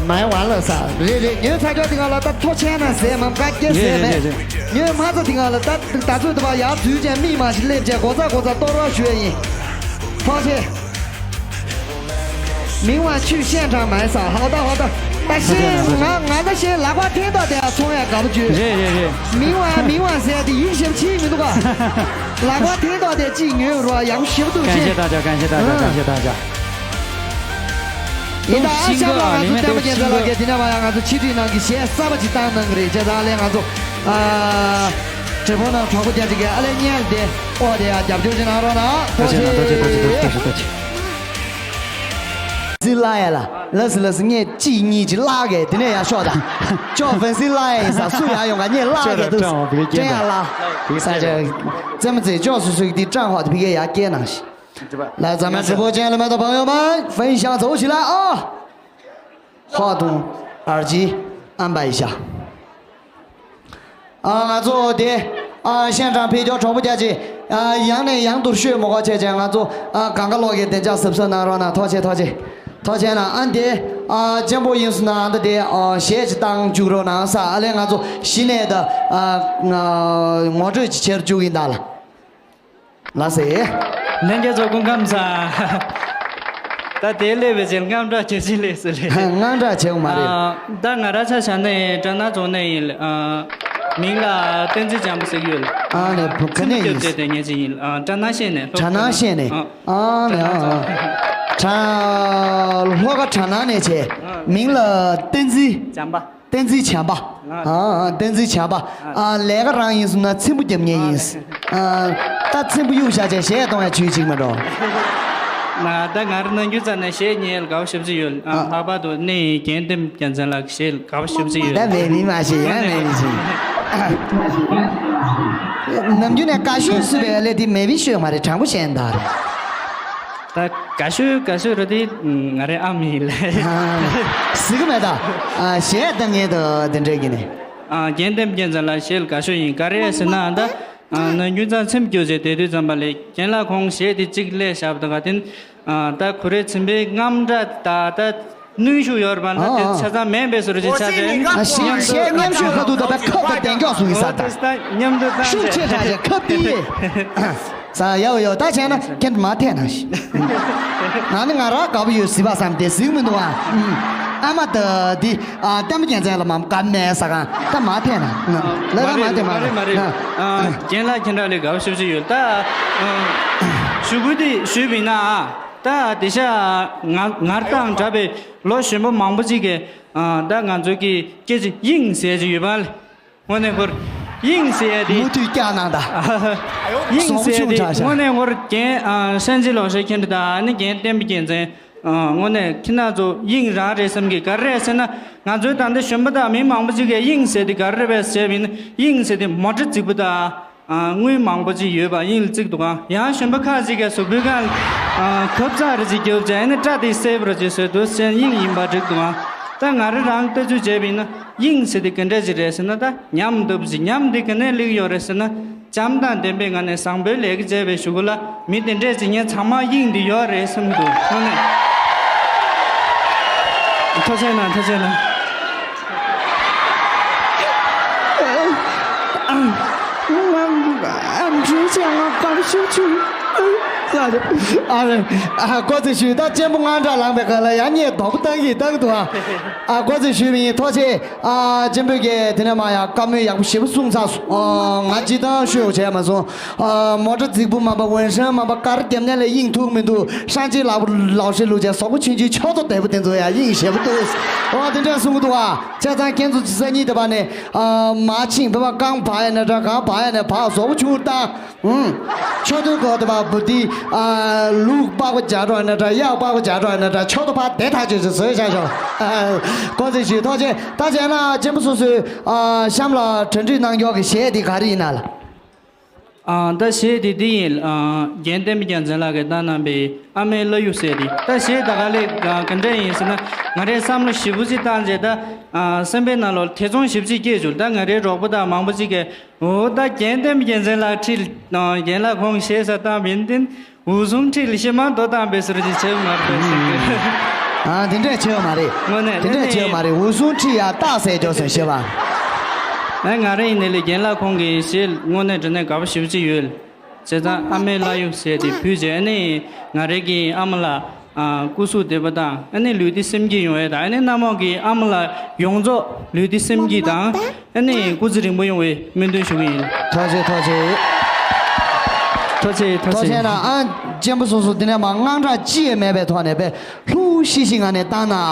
买完了啥？རེད་རེད། ཉོས་ཚར་ཀྱོག་དེ་ག་ལ་ད་ཐོ་ཆེན་ན་ཟས་མམ་ག་སྐྱེ་ཟས་མེད། རེད་རེད་རེད། ཉོས་མ་ཚར་དེ་ག་ལ་ད་ད་ཚོད་དུ་བ་ཡར་འཛུལ་ཅན་མིག་མ་ཞིག་སླེབས་ཅན་གོ་ཚ་གོ་ཚ་གཏོར་རོགས་ཞུ་ཡ་ཡིན། ཐོ་ཆེ། 明晚去现场买撒，好的好的。ད་ཤེས་ང་ང་ད་ཤེས་ལག་པ་འཐེན་ཏོག་དེ་ཚོང་ཡ་དགའ་པོ་བྱོས། རེད་རེད་རེད། 明晚明晚ཟེར་དེ་ཡིག་ཞིབ་ཕྱིན་མི་འདུག་ག་ལག་པ་འཐེན་ཏོག་དེ་གཅིག་ཉོས་རོགས་ཡང་ཞིབ་ཏུ་ཤེས། 感谢大家，感谢大家，感谢大家。 ཡིན་ད་ཨ་ཤ་ལ་ང་ཚོ་བསྟན་པ་རྒྱལ་མཚན་ལགས་ཀྱིས་དེ་ནས་མ་ཡང་ང་ཚོ་ཕྱི་དྲིལ་ནང་གི་གཞས་གསར་པ་ཅིག་བཏང་གནང་གི་རེད། བྱས་ཙང་ལས་ང་ཚོ་ཨ་བགྲེས་པོ་ནང་གྲོགས་པོ་རྒྱ་ཆེ་གེ་ཨ་ལས་སྙན་དེ་ཨོ་དེ་ཡ་རྒྱབ་སྐྱོར་ཅིག་གནང་རོགས་གནང་། ཐུགས་རྗེ་ཆེ་ཐུགས་རྗེ་ཆེ་ཐུགས་རྗེ་ཆེ་ཐུགས་རྗེ་ཆེ། ཟི་ལ་ཡ་ལ་ལ་སི་ལ་སི་ངས་གཅིག་གཉིས་ཅིག་བརླག་གེ་དེ་ནས་ཡ་ཤོག་ད་ཅོག་ཧྥན་སི་ལ་ཡ་ཡིན་ས་སུ་ཡ་ཡོང་ག་ངས་བརླག་གེ་འདུག་ཀྲེན་ཡ་ལ་ས་ཆ་རྩེད་མོ་རྩེ་ཅོག་སུ་སུ་གི་དེ་ཀྲང་ཧོ་དེ་ཕི་གེ་ཡ་སྐྱེལ་གནང་ཞིག 来，咱们直播间里面的朋友们，分享走起来啊！话筒、耳机安排一下。ཨ་ང་ཚོ་དེ་ཨ་ཤན་ཀྲང་ཕེ་ཀྱོག་གྲོགས་པོ་རྒྱ་ཆེ་ཨ་ཡང་ནས་ཡང་དུ་ཤོད་མོ་གོ་ཆེ་ཆེ་ང་ཚོ་ཨ་གང་ག་ལོག་གི་བདེ་འཇགས་གཟབ་གཟབ་གནང་རོགས་གནང་། ཐུགས་རྗེ་ཐུགས་རྗེ་ཐུགས་རྗེ་གནང་། ཨ་འདི་ཨ་གཅེན་པོ་ཡིན་སོང་ན་ཨ་འདི་དེ་ཨ་གཞས་ཅིག་བཏང་བཅུག་རོགས་གནང་ས། ཨ་ལས་ང་ཚོ་གཞི་ནས་ད་ཨ་ངོ་སྤྲོད་ཅིག་བྱེད་བཅུག་ཡིན་ད་ལ། ལགས་སེ། ལྷན་རྒྱས་ཚོ་སྐུ་ཁམས་བཟང་། ད་དེ་སླེབས་པའི་རྗེས་དངངས་སྐྲག་ཁྱེད་ཅི་སླེབས་སུ་སླེབས། དངངས་སྐྲག་བྱེད་དགོས་མ་རེད། ཨ། ད་ང་རང་ཆ་བཞག་ནས་གྲ་ནང་རྫོང་ནས་ཡིན། ཨ། མིང་ལ་བསྟན་འཛིན་བྱམས་པ་ཟེར་གྱི་ཡོད། ཨ་ནས་བུ་ག་ནས་ཡིན། སྐྱབས་བཅོལ་དེ་ངེད་ཅིག་ཡིན། ཨ། གྲ་ནང་ཤེས་ནས། གྲ་ནང་ཤེས་ནས། ཨ། ཨ་ནས་ཨ། གྲ། ལྷོ་ཁ་གྲ་ནང་ནས་བྱས། ཨ། མིང་ལ་བསྟན་འཛིན། བྱམས་པ། བསྟན་འཛིན་བྱམས་པ། ཨ། ཨ། བསྟན་འཛིན་བྱམས་པ། ཨ། ལས་ཀ་རང་ཡིན་སོང་ན་ཚེམ་བུ་རྒྱབ་མཁན་ཡིན། ཨ། ད་ཚེམ་བུ་གཡུག་བཞག་བྱས་གཞས་གཏོང་ཡ་ཇུས་གཅིག་མ་འགྲོ། ང་ད་ང་རང་ནམ་རྒྱུན་རྩ་ནས་གཞས་ཉན་ཡ་ལ་དགའ་པོ་ཞེ་པོ་ཅིག་ཡོད། ཨ། ལྷག་པར་དུ་ནི་རྒན་བསྟན་རྒྱལ་མཚན་ལགས་གཞས་ལ་དགའ་པོ་ཞེ་པོ་ཅིག་ཡོད། ད་མེད་མི་མ་ཤེས་ཡང་མེད་མི་ཤེས། ནམ་རྒྱུན་ནས་དགའ་ཤོས་སུ་བས་ལས་དེ་མེད་མི་ཤོས་མ་རེད། དྲང་པོ་བཤད་ན་ད་རེད། ད་དགའ་ཤོས་དགའ་ཤོས་རེད་དེ་ང་རའི་ཨ་མ་ཡིན་ལ། ཟེར་གི་མེད་ད། ཨ། གཞས་གཏོང་མཁན་དང་དེ་འདྲས་ཀྱི་ནི། ཨ། རྒན་བསྟན་རྒྱལ་མཚན་ལགས་གཞས་ལ་དགའ་ཤོས་ཡིན། ག་རེ་ཟེར་ན་ད། ཨ། ནམ་རྒྱུན་ཚང་ཚེམ་སྐྱོ་ཟེར་དེ་དུས་ཙམ་པ་ལས་རྒན་ལགས་ཁོང་གཞས་དེ་གཅིག་སླེབས་བཞག་པ་དང་ག་དེ། ཨ། ད་ཁོ་རའི་ཚེམ་པའི་རྔམ་སྒྲ་ད་ད་ནུས་ཤུགས་ཡོད་རེད་པ་ལ། དེ་ཆ་ཚང་མེད་པའི་བཟོ་འདྲ་ཅིག་ཆགས་བྱས། ཨ། གཞས་གཞས་མཉམ་ཤོས་ཁ་ཐུག་ད་ད་ཁབ་ད་གདན་འཇོག་སུ་ཡིན་ས་ད། མཉམ་དུ་བཏང་ཤུགས་ཆེ་དྲགས་བྱས་ཁབ་དེ། ས་ཡག་ཡོད་ད་བྱས་ན་ཁྱེད་མ་འཐད་ན་ཞིག་ང་ནི་ང་རང་དགའ་པོ་ཡོད་ཟིག་པ་བསམ་དེ་ཟིག་མི་འདུག་ཨ། ཨ་མ་ད་འདི་ཨ་བསྟན་པ་རྒྱལ་མཚན་ལ་མ་དགའ་མེད་ས་གང་ད་མ་འཐད་ན་ལ་ད་མ་འཐད་མ་རེད་མ་རེད། རྒན་ལགས་ཁྱེད་རང་ལས་དགའ་པོ་ཞེ་པོ་ཅིག་ཡོད་ད། ཞུ་སྐུལ་དེ་ཞུས་པ་ཡིན་ན་ཨ། ད་དེ་ཤ་ང་ངར་དང་འདྲ་བའི་ལོ་གཞོན་པ་མང་པོ་ཅིག་གིས་ད་ང་ཚོ་གི་སྐད་ཅིག་དབྱིངས་ཟེར་གྱི་ཡོད་པ་ལ། དངོས་གནས་ཁོར་དབྱིངས་ཟེར་ཡ་དེ། མུ་མཐུད་བཀྱག་གནང་ད། དབྱིངས་ཟེར་ཡ་དེ་དངོས་གནས་ཁོར་རྒན་སངས་རྒྱས་ལོ་ཤས་ཁྱེད་འདྲ་ད་ནི་རྒན་བསྟན་པ་རྒྱལ་མཚན། དངོས་གནས་ཁྱེད་རང་ཚོ་དབྱིངས་རང་རེད་བསམ་གི་ག་རེ་རེད་ཟེར་ན། ང་ཚོའི་ད་ལྟ་གཞོན་པ་དང་མི་མང་པོ་ཅིག་གིས་དབྱིངས་ཟེར་དེ་ག་རེ་རེད་པས་ཟེར་བ་ཡིན་ན། དབྱིངས་ཟེར་དེ་མོ་ཊ་རྫིག་པོ་དང་། དངུལ་མང་པོ་ཅིག་ཡོད་པ་དབྱིངས་ལ་བརྩིགས་འདུག་ག་ཡང་གཞོན་པ་ཁག་ཅིག་གིས་གཟུགས་པོའི་སྒང་ལ་ཁབ་ཚག་རེ་ཅིག་རྒྱོབ་བྱས་ཨ་ནི་སྐྲ་དེ་སེབ་རོ་ཅིག་བཟོས་འདུག་ཟེར་དབྱིངས་ཡིན་པ་འགྲིག་འདུག་ག་ད་ང་རང་རང་ལྟ་ཚུལ་བྱས་པ་ཡིན་ན་དབྱིངས་ཟེར་དེ་ག་འདྲ་ཅིག་རེད་ཟེར་ན། ད་ཉམས་འདུག་ཅིག་ཉམས་འདི་ག་ནས་སླེབས་ཡོད་རེད་ཟེར་ན། བྱམས་དང་ལྡན་པའི་ངང་ནས་བཟང་པོའི་ལས་ཀ་བྱས་པའི་གཞུག་གུ་ལ་མི་དེ་འདྲས་ཅིག་ངའི་ཚང་མ་དབྱིངས་འདི་ཡོད་རེད་བསམ་གྱི་འདུག་དངོས་གནས། ཐུགས་རྗེ་གནང་། ཐུགས་རྗེ་གནང་། ང་ཨམ་ཆོས་ཅན་ང་དགའ་ཤོས་ཆུ། ཨ་རེ། ཨ་ཀོ་ཙི་ཞུས། ད་གཅེན་པོ་དངངས་སྐྲག་ལངས་པའི་སྐབས་ལ་ཡང་ངས་དོགས་པ་བཏང་གི་བཏང་གི་འདུག་ཨ་ཨ་ཀོ་ཙི་ཞུས་པ་ཡིན། ཐུགས་རྗེ་ཆེ། ཨ་གཅེན་པོས་ཀྱིས་དེ་ནས་མ་ཡང་བཀའ་མོལ་ཡག་པོ་ཞེ་པོ་གསུངས་ཚར་སོང་། ཨ་ང་སྤྱིར་བཏང་ཤོད་བྱས་མ་སོང་། ཨ་མོ་ཊ་རྫིག་པོ་མ་པ། ཝེན་ཧྲན་མ་པ། ཀར་རྒྱབ་ནས་ལས་གཡེང་ཐུབ་མི་འདུག་ཧྲང་ཅིག་ལག་པ་ལག་ཤེས་ལུག་བྱས། ཟོག་པོ་ཆུང་ཆུང་ཁྱོད་ཚོ་བདེ་པོ་དེ་ཚོ་ཡང་གཡེང་ཞེ་པོ་འདུག་ཨོ་དེ་འདྲས་གསུང་གི་འདུག་ཨ་བྱས་ཙང་ཁྱེད་ཚོ་སང་ཉིན་དེ་བ་ནས་ཨ་མར་ཕྱིན་པ་པ། རྐང་བག་ཡ་ན་འདྲ། གང་བག་ཡ་ན་བག་ཟོག་པོ་ཆུང་བཏང་། ཨུམ། ཕྱོགས་མཐུན་གོ་དེ་བ་བུ་དེ། ཨ་ལུག་པགས་པ་རྒྱག་འགྲོ་ཡ་ན་འདྲ། གཡག་པགས་པ་རྒྱག་འགྲོ་ཡ་ན་འདྲ། ཕྱོགས་མཐུན་ཕར་བསྡད་ཐག་ཆོད་ཆོད་བཟོས་བཞག་ཤོག་ཨ་ཀོ་ཙི་ཞུས། ཐུགས་རྗེ་ཆེ། ད་བྱས་ན་གཅེན་པོ་སོ་སོའི་ཨ་གཤམ་ལ་གྲ་སྒྲིག་གནང་ཡག་གི་གཞས་དེ་ག་རེ་ཡིན་ན་ལ། ཨ་ད་གཞས་དེ་འདི་ཡིན། ཨ་རྒན་བསྟན་པ་རྒྱལ་མཚན་ལགས་ཀྱིས་བཏང་གནང་པའི་ཨ་མའི་བླ་གཡུ་ཟེར་དེ། ད་གཞས་ད་ག་ལེ་ག་ག་འདྲ་ཡིན་ཟེར་ན། ང་རའི་བསམ་བློ་ཞེ་པོ་ཅིག་བཏང་རྗེས། ད་ཨ་སེམས་པའི་ནང་ལོགས་ཐེ་ཚོམ་ཞེ་པོ་ཅིག་སྐྱེས་བྱུང་། ད་ང་རའི་རོགས་པ་དང་མང་པོ་ཅིག་གིས། འོ་ད་རྒན་བསྟན་པ་རྒྱལ་མཚན་ལགས་ཁྲིད། ཨ་རྒན་ལགས་ཁོང་གཞས་ས་བཏང་བ་ཡིན་ཏེ། འུ་ཟུང་ཁྲིད་ལ་ཤེས་མ་དོ་དང་བེ་སོར་གྱི་ཆེ་བ་མ་རེད་པས་ཟེར་གི། ཨ་དེ་འདྲས་ཆེ་བ་མ་རེད། དངོས་གནས་དེ་འདྲས་ཆེ་བ་མ་རེད། འུ་ཟུང་ཁྲིད་ཡ་རྟགས་གསལ་འཇོག་ཟེར་ཤེས་པ། ཨ་ང་རེ་ཡིན་ནའི་ལས་རྒན་ལགས་ཁོང་གི་གཞས་དངོས་གནས་དྲང་གནས་དགའ་པོ་ཞེ་པོ་ཅིག་ཡོད། བྱས་ཙང་ཨ་མའི་བླ་གཡུ་ཟེར་དེ་ཕུལ་རྗེས། ཨ་ནི་ང་རེ་གི་ཨ་མ་ལགས་ཨ་སྐུ་གཟུགས་བདེ་པོ་དང་། ཨ་ནི་ལུས་བདེ་སེམས་སྐྱིད་ཡོང་བའི་དང་། ཨ་ནི་རྣམ་པ་གི་ཨ་མ་ལགས་ཡོངས་རྫོགས་ལུས་བདེ་སེམས་སྐྱིད་དང་། ཨ་ནི་སྐུ་ཚེ་རིང་པོ་ཡོང་བའི་སྨོན་འདུན་ཞུ་གི་ཡིན། ཐུགས་རྗེ་ཆེ། ཐུགས་རྗེ་ཆེ། ཐུགས་རྗེ་ཆེ། ཐུགས་རྗེ་ཆེ་ན། ཨ་གཅེན་པོ་སོ་སོ་འདི་ནས་མ་དངངས་སྐྲག་ཅི་ཡང་མེད་པའི་ཐོག་ནས་དཔེ་ལྷུག་ཤིག་ཤིག་ངང་ནས་བཏང་ན། ཨ་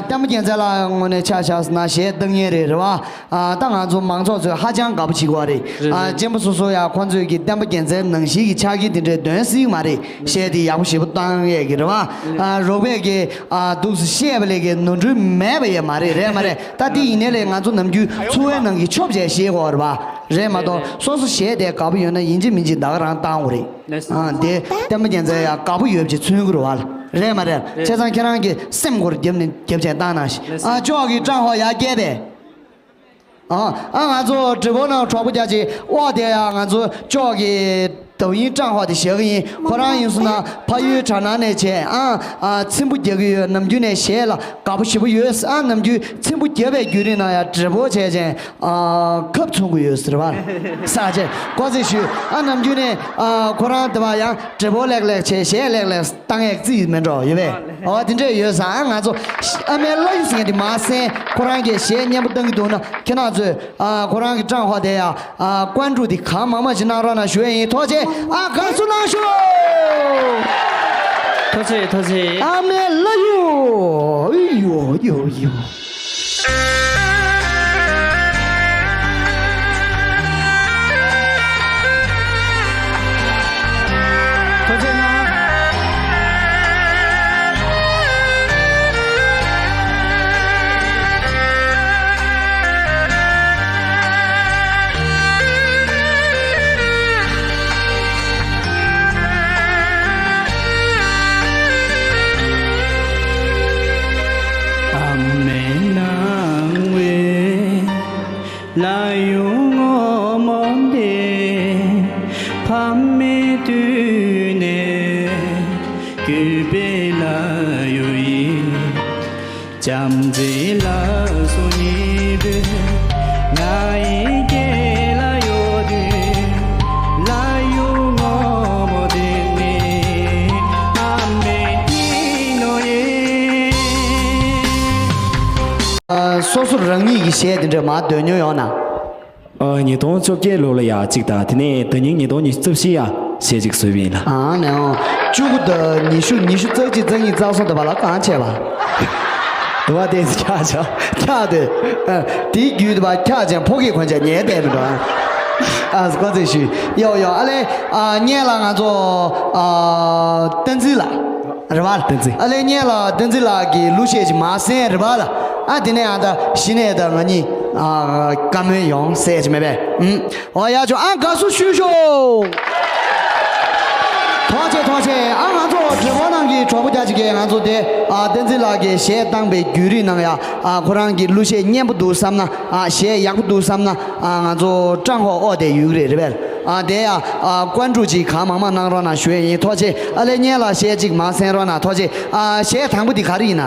བསྟན་པ་རྒྱལ་མཚན་ལགས་ངོས་ནས་ཆ་བཞག་ན་གཞས་བཏང་མཁན་རེད། རེད་བ། ཨ་ད་ང་ཚོ་མང་ཚོགས་ཚོས་ཧ་ཅང་དགའ་པོ་བྱེད་ཀྱི་ཡོད་རེད། རེད་ཨ་རེད། གཅེན་པོ་སོ་སོ་ཡང་ཁོང་ཚོས་ཀྱི་བསྟན་པ་རྒྱལ་མཚན་ནང་བཞིན་གྱི་ཕྱག་འཁྱེར་འདི་འདྲའི་འདོན་སྲིད་མ་རེད། གཞས་དེ་ཡག་པོ་ཞེ་པོ་བཏང་ཡས་ཀྱི་རེད་བ། ཨ་རོགས་པས་ཀྱི་ཨ་འདུག་སེ་བཤད་པ་ལས་ཀྱི་ནོར་འཁྲུལ་མེད་པ་ཡས་མ་རེད། རེད་མ་རེད། ད་དེ་ཡིན་ནའི་ལས་ང་ཚོ་ནམ་རྒྱུན་འཚོ་བའི་ནང་གི་ཆོབ་བྱས་གཞས་གོ་རེད་བ། རེད་མ་གཏོགས་རེད་རེད། སོ་སོ་གཞས་དེ་དགའ་པོ་ཡོད་ན་ཡིན་གཅིག་མིན་གཅིག་ད་ག་རང་བཏང་དགོས་རེད། ལགས་སོ། ཨ་དེ་བསྟན་པ་རྒྱལ་མཚན་ཡང་དགའ་པོ་ཡོད་ཅེས་མཚོན་གྱི་རེད་བ། རེད་མ་རེད། རེད། བྱས་ཙང་ཁྱེད་རང་གི་སེམས་ཁོར་རྒྱབ་ནས་རྒྱབ་བྱས་བཏང་ན་ཤི། ལགས་སོ། ཨ་ཅོག་གི་ཀྲང་ཧོ་ཡར་རྒྱས་པས། ཨ་ཨ་ང་ཚོ་དྲི་བ་ནང་གྲོགས་པོ་རྒྱ་ཆེ་ཨོ་དེ་ཡང་ང་ཚོ་ཅོག་གི་ཏོ་ཡིན་ཀྲང་ཧོ་དེ་བཞག་གི་ཡིན། ཁོ་རང་ཡིན་སོང་ན་ཕ་ཡུལ་གྲ་ནང་ནས་བྱས། ཨ་ཨ་ཚིམ་པོ་རྒྱག་གི་ཡོད། ནམ་རྒྱུན་ནས་གཞས་ལ་དགའ་པོ་ཞེ་པོ་ཡོད། ཨ་ནམ་རྒྱུན་ཚིམ་པོ་རྒྱབ་པའི་བརྒྱུད་རིམ་ནང་ཡང་དྲི་བ་བྱས་ཅན། ཨ་ཁབ་ཚུང་གི་ཡོད་ཟེར་བ། ས་ཆེ་ཀོ་ཙེ་ཞུ། ཨ་ནམ་རྒྱུན་ནས་ཨ་ཁོ་རང་དེ་བ་ཡང་དྲི་བ་ལེགས་ལེགས་བྱས། གཞས་ལེགས་ལེགས་བཏང་ཡག་རྩིས་ཡོད་མེད་འགྲོ་ཡོད་པས། ཨོ་དེ་འདྲས་ཡོད་ས། ཨ་ང་ཚོ་ཨ་མའི་བླ་གཡུ་ཟེར་མཁན་དེ་མ་གསན། ཁོ་རང་གིས་གཞས་སྙན་པོ་བཏང་གི་འདུག་ན་ཁྱེད་རང་ཚོས། ཨ་ཁོ་རང་གི་ཀྲང་ཧོ་དེ་ཡ། ཨ་ཀོན་ཀྲུ་དེ་གང་མང་མང་ཞིག་གནང་རོགས་གནང་ཞུ་ཡ་ཡིན། ཐུགས་རྗེ་ཆེ། ཨ་དགའ་བསུ་གནང་ཞུ། ཐུགས་རྗེ་ཆེ། ཐུགས་རྗེ་ཆེ། ཨ་མའི་བླ་གཡུ། ཨི་ཡོ་ཡོ་ཡོ། ཐུགས་རྗེ་གནང་། ཨ་མའི་སྣང་བའི་ལ་ཡུ་ངོ་མ་དེ། ཕ་མའི་དུས་ནས་གུས་པའི་ལ་ཡུ་ཡིན། བྱམས་བརྩེའི་ལ་སོ་གཉིས་པོས་ང་ཡི་སྐེ་ལ་གཡོགས་དུས། ལ་ཡུ་ངོ་མ་དེ་ནི་ཨ་མའི་སྙིང་ནོར་ཡིན། ཨ་སོ་སོ་རང་ཉིད་ཀྱི་གཞས་དེ་འདྲ་མར་འདོན་མྱོང་ཡོད་ན། ཨ་ཉིས་སྟོང་བཅོ་བརྒྱད་ལོ་ལ་ཡ་གཅིག་དང་། དེ་ནས་ད་ནིང་ཉིས་སྟོང་ཉི་ཤུ་རྩ་བཞི་ཡ་གཞས་གཅིག་བཟོས་པ་ཡིན་ལ། ཨ་ནེ་ཨོ། བཅུ་དགུ་དང་ཉི་ཤུ། ཉི་ཤུ་རྩ་གཅིག་རྩ་གཉིས་རྩ་གསུམ་དུ་བ་ལ་གང་བྱས་པ། དུ་བ་དེ་འཁྱག་ཆ་འཁྱག་དེ། ཨ་དེའི་རྒྱུད་དུ་བ་འཁྱག་ཅན་ཕོ་སྐྱེས་གོན་ཆ་ཉལ་བསྡད་མི་འགྲོ། ཨ་ཀོ་ཙེ་ཞུ། ཡོ་ཡོ། ཨ་ལེ། ཨ་སྔོན་ལ་ང་ཚོ་ཨ་བསྟན་འཛིན་ལགས། རེད་བ། བསྟན་འཛིན། ཨ་ལེ་སྔོན་ལ་བསྟན་འཛིན་ལགས་ཀྱི་གླུ་གཞས་ཅིག་མ་གསན་རེད་བ་ལ། ཨ་དེ་ནས་ཨ་ད་གཞི་ནས་ད་ང་གཉིས་ཨ་བཀའ་མོལ་ཡོང་ཟེར་གྱི་མེད་པས། ཨུམ། ཨོ་ཡ་ཆོ། ཨ་དགའ་བསུ་ཞུ་ཤོག། ཐུགས་རྗེ་ཆེ། ཐུགས་རྗེ་ཆེ། ཨ་ང་ཚོ་དྲི་བ་ནང་གི་གྲོགས་པོ་རྒྱ་ཆེ་གིས་ང་ཚོ་དེ་ཨ་བསྟན་འཛིན་ལགས་ཀྱིས་གཞས་བཏང་པའི་བརྒྱུད་རིམ་ནང་ཡ། ཨ་ཁོ་རང་གི་གླུ་གཞས་སྙན་པོ་འདུག་བསམ་ན། ཨ་གཞས་ཡག་པོ་འདུག་བསམ་ན། ཨ་ང་ཚོ་ཀྲང་ཧོ་ཨོ་དེ་ཡོད་རེད། རེད་པས། ཨ་དེ་ཡ། ཨ་ཀོན་ཀྲུ་ཅིག་གང་མང་མང་གནང་རོགས་གནང་ཞུ་ཡས་ཡིན། ཐུགས་རྗེ་ཆེ། ཨ་ལེ་སྔོན་ལ་གཞས་གཅིག་མ་གསན་རོགས་གནང་། ཐུགས་རྗེ་ཆེ། ཨ་གཞས་དང་པོ་འདི་ག་རེ་ཡིན་ན།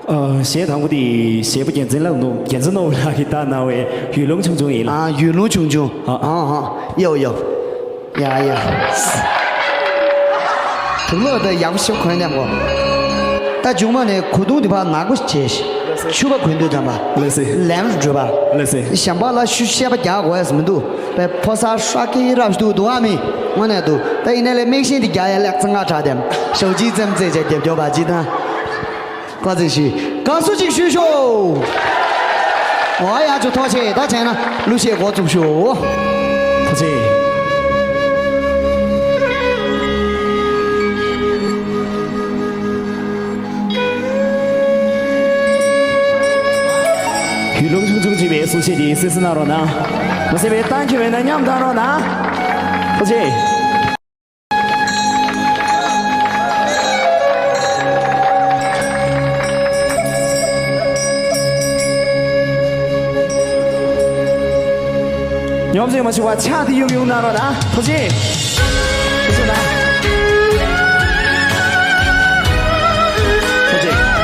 ཨ་གཞས་དང་པོ་འདི་གཞས་པ་རྒྱལ་མཚན་ལགས་ནོ། རྒྱལ་མཚན་ནོ་ལགས་ཀྱིས་བཏང་གནང་བའི་ཡུལ་ལུང་ཆུང་ཆུང་ཡིན་ལ། ཨ་ཡུལ་ལུང་ཆུང་ཆུང་། ཨ་ཨ་ཨ་ཡོ་ཡོ། ཡ་ཡ། དུག་ལོག་ད་ཡག་པོ་ཞིག་གོན་ལེམ་གོ། ད་མཇུག་མ་ནས་གོས་ཐུང་དེ་ཕར་ནག་པོ་བྱས་ཤིག་ཕྱུ་པ་གོན་དུས་ཙམ་པ། ལགས་སེ། ལེམ་རུ་འགྲོ་པ། ལགས་སེ། གཞན་པ་ལ་ཤུ་བཤད་པ་རྒྱག་དགོས་ཡ་མི་འདུག་པའི་ཕོ་གསར་ཧྲ་ཀི་རབ་འདུག་འདུག་ཨ་མི། དངོས་གནས་འདུག་ད་ཡིན་ནའི་ལས་མིག་ཤེལ་དེ་རྒྱག་ཡ་ལེགས་ཙང་ང་དྲག་དེམ་ཞའོ་ཅི་ཙམ་རྩེ་བྱས་རྒྱབ་རྒྱོབ་པ་ཅི་དང་། བཀའ་དྲིན་ཆེ། དགའ་བསུ་ཅིག་ཞུ་ཤོག་འོ་ཡ་ཅོ་ཐུགས་རྗེ་ཆེ། ད་བྱས་ན་གླུ་གཞས་འགོ་བཙུགས་ཤོག་ཐུགས་རྗེ་ཆེ། ཡུལ་ལུང་ཆུང་ཆུང་ཅིག་པའི་གསུང་བཤད་དེ་གསན་གཟིགས་གནང་རོགས་གནང་། མ་ཟད་པའི་གཏམ་རྒྱུད་མེད་ན་མཉམ་བཏང་རོགས་གནང་། ཐུགས་རྗེ་ཆེ། ཉོབ་ཟེར་མ་བྱུང་བ་ཕྱག་དེ་ཡུམ་ཡུམ་གནང་རོགས་གནང་། ཐུགས་རྗེ་ཆེ། ཐུགས་རྗེ་ཆེ་གནང་། ཐུགས་རྗེ་ཆེ།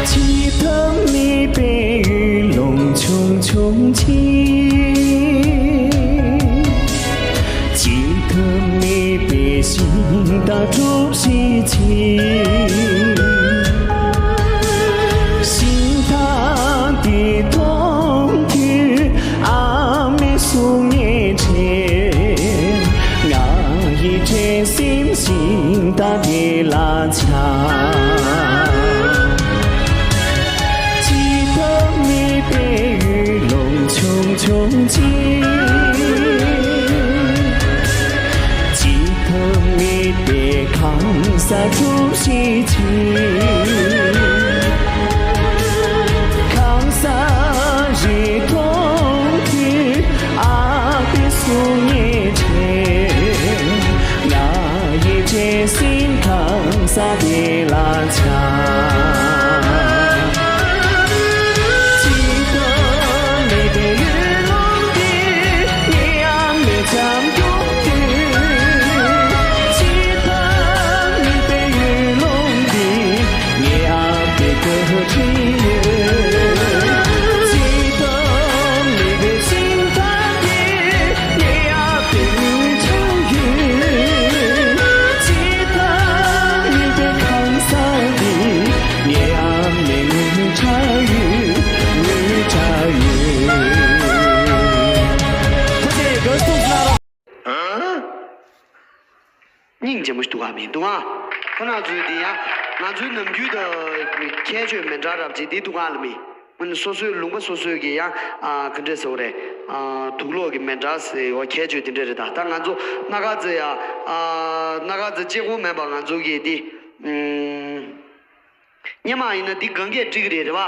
བྱེད་ཐབས་མེད་པའི་ཡུལ་ལུང་ཆུང་ཆུང་ཅིག་བྱེད་ཐབས་མེད་པའི་ཤིང་རྟ་གྲུ་བཞི་ཅིག་ཤིང་རྟ་འདི་མཐོང་དུས་ཨ་མའི་གཟུགས་བརྙན་དྲན། ང་ཡི་དྲན་སེམས་ཤིང་རྟ་དེ་ལ་ཆགས། བྱེད་ཐབས་མེད་པའི་ཡུལ་ལུང་ཆུང་ཆུང་ཅིག་བྱེད་ཐབས་མེད་པའི་ཁང་གསར་གྲུ་བཞི་ཅིག་ཁང་གསར་རེ་མཐོང་དུས་ཨ་ཕའི་གཟུགས་བརྙན་དྲན། ང་ཡི་དྲན་སེམས་ཁང་གསར་དེ་ལ་ཆགས། བྱེད་ཐབས་མེད་པའི་ཡུལ་ལུང་འདི་ངས་ཡང་མེད་ཙམ་མཐོང་དུས། བྱེད་ཐབས་མེད་པའི་ཡུལ་ལུང་འདི་ངས་ཨ་ཕའི་སྐུ་དྲན་ཡོད། བྱེད་ཐབས་མེད་པའི་ཤིང་རྟ་དེ་ངས་ཨ་ཕའི་ངོ་ཆགས་ཡོད། བྱེད་ཐབས་མེད་པའི་ཁང་གསར་འདི་ངས་ཨ་མའི་ངོ་ཆགས་ཡོད། ངོ་ཆགས་ཡོད། ཐུགས་རྗེ་ཆེ། དགའ་བསུ་ཞུ་གནང་རོགས། སྙིང་རྗེ་མོ་ཞིག་འདུག་ག་མི་འདུག་ཨ། ཁོ་རང་ཚོའི་འདི་ཡང་ང་ཚོའི་ནམ་རྒྱུན་དང་ཁྱད་ཆོས་མི་འདྲ་རབ་ཅིག་འདི་འདུག་ག་ལ་མི། སོ་སོའི་ལུང་པ་སོ་སོའི་གི་ཡང་ཨ་ག་འདྲས་ཟེར་བ་རེད། ཨ་དུག་ལོག་གི་མི་འདྲ་ཟེར་བ་ཁྱད་ཆོས་དེ་འདྲས་རེད། ད་ད་ང་ཚོ་སྣ་ཁ་རྩེ་ཡ་ཨ་སྣ་ཁ་རྩེ་གཅིག་པོ་མིན་པ་ང་ཚོ་གི་འདི་ཨུམ། སྔོན་མ་ཡིན་ན་འདི་གང་གས་འགྲིག་གི་རེད་རེད་བ།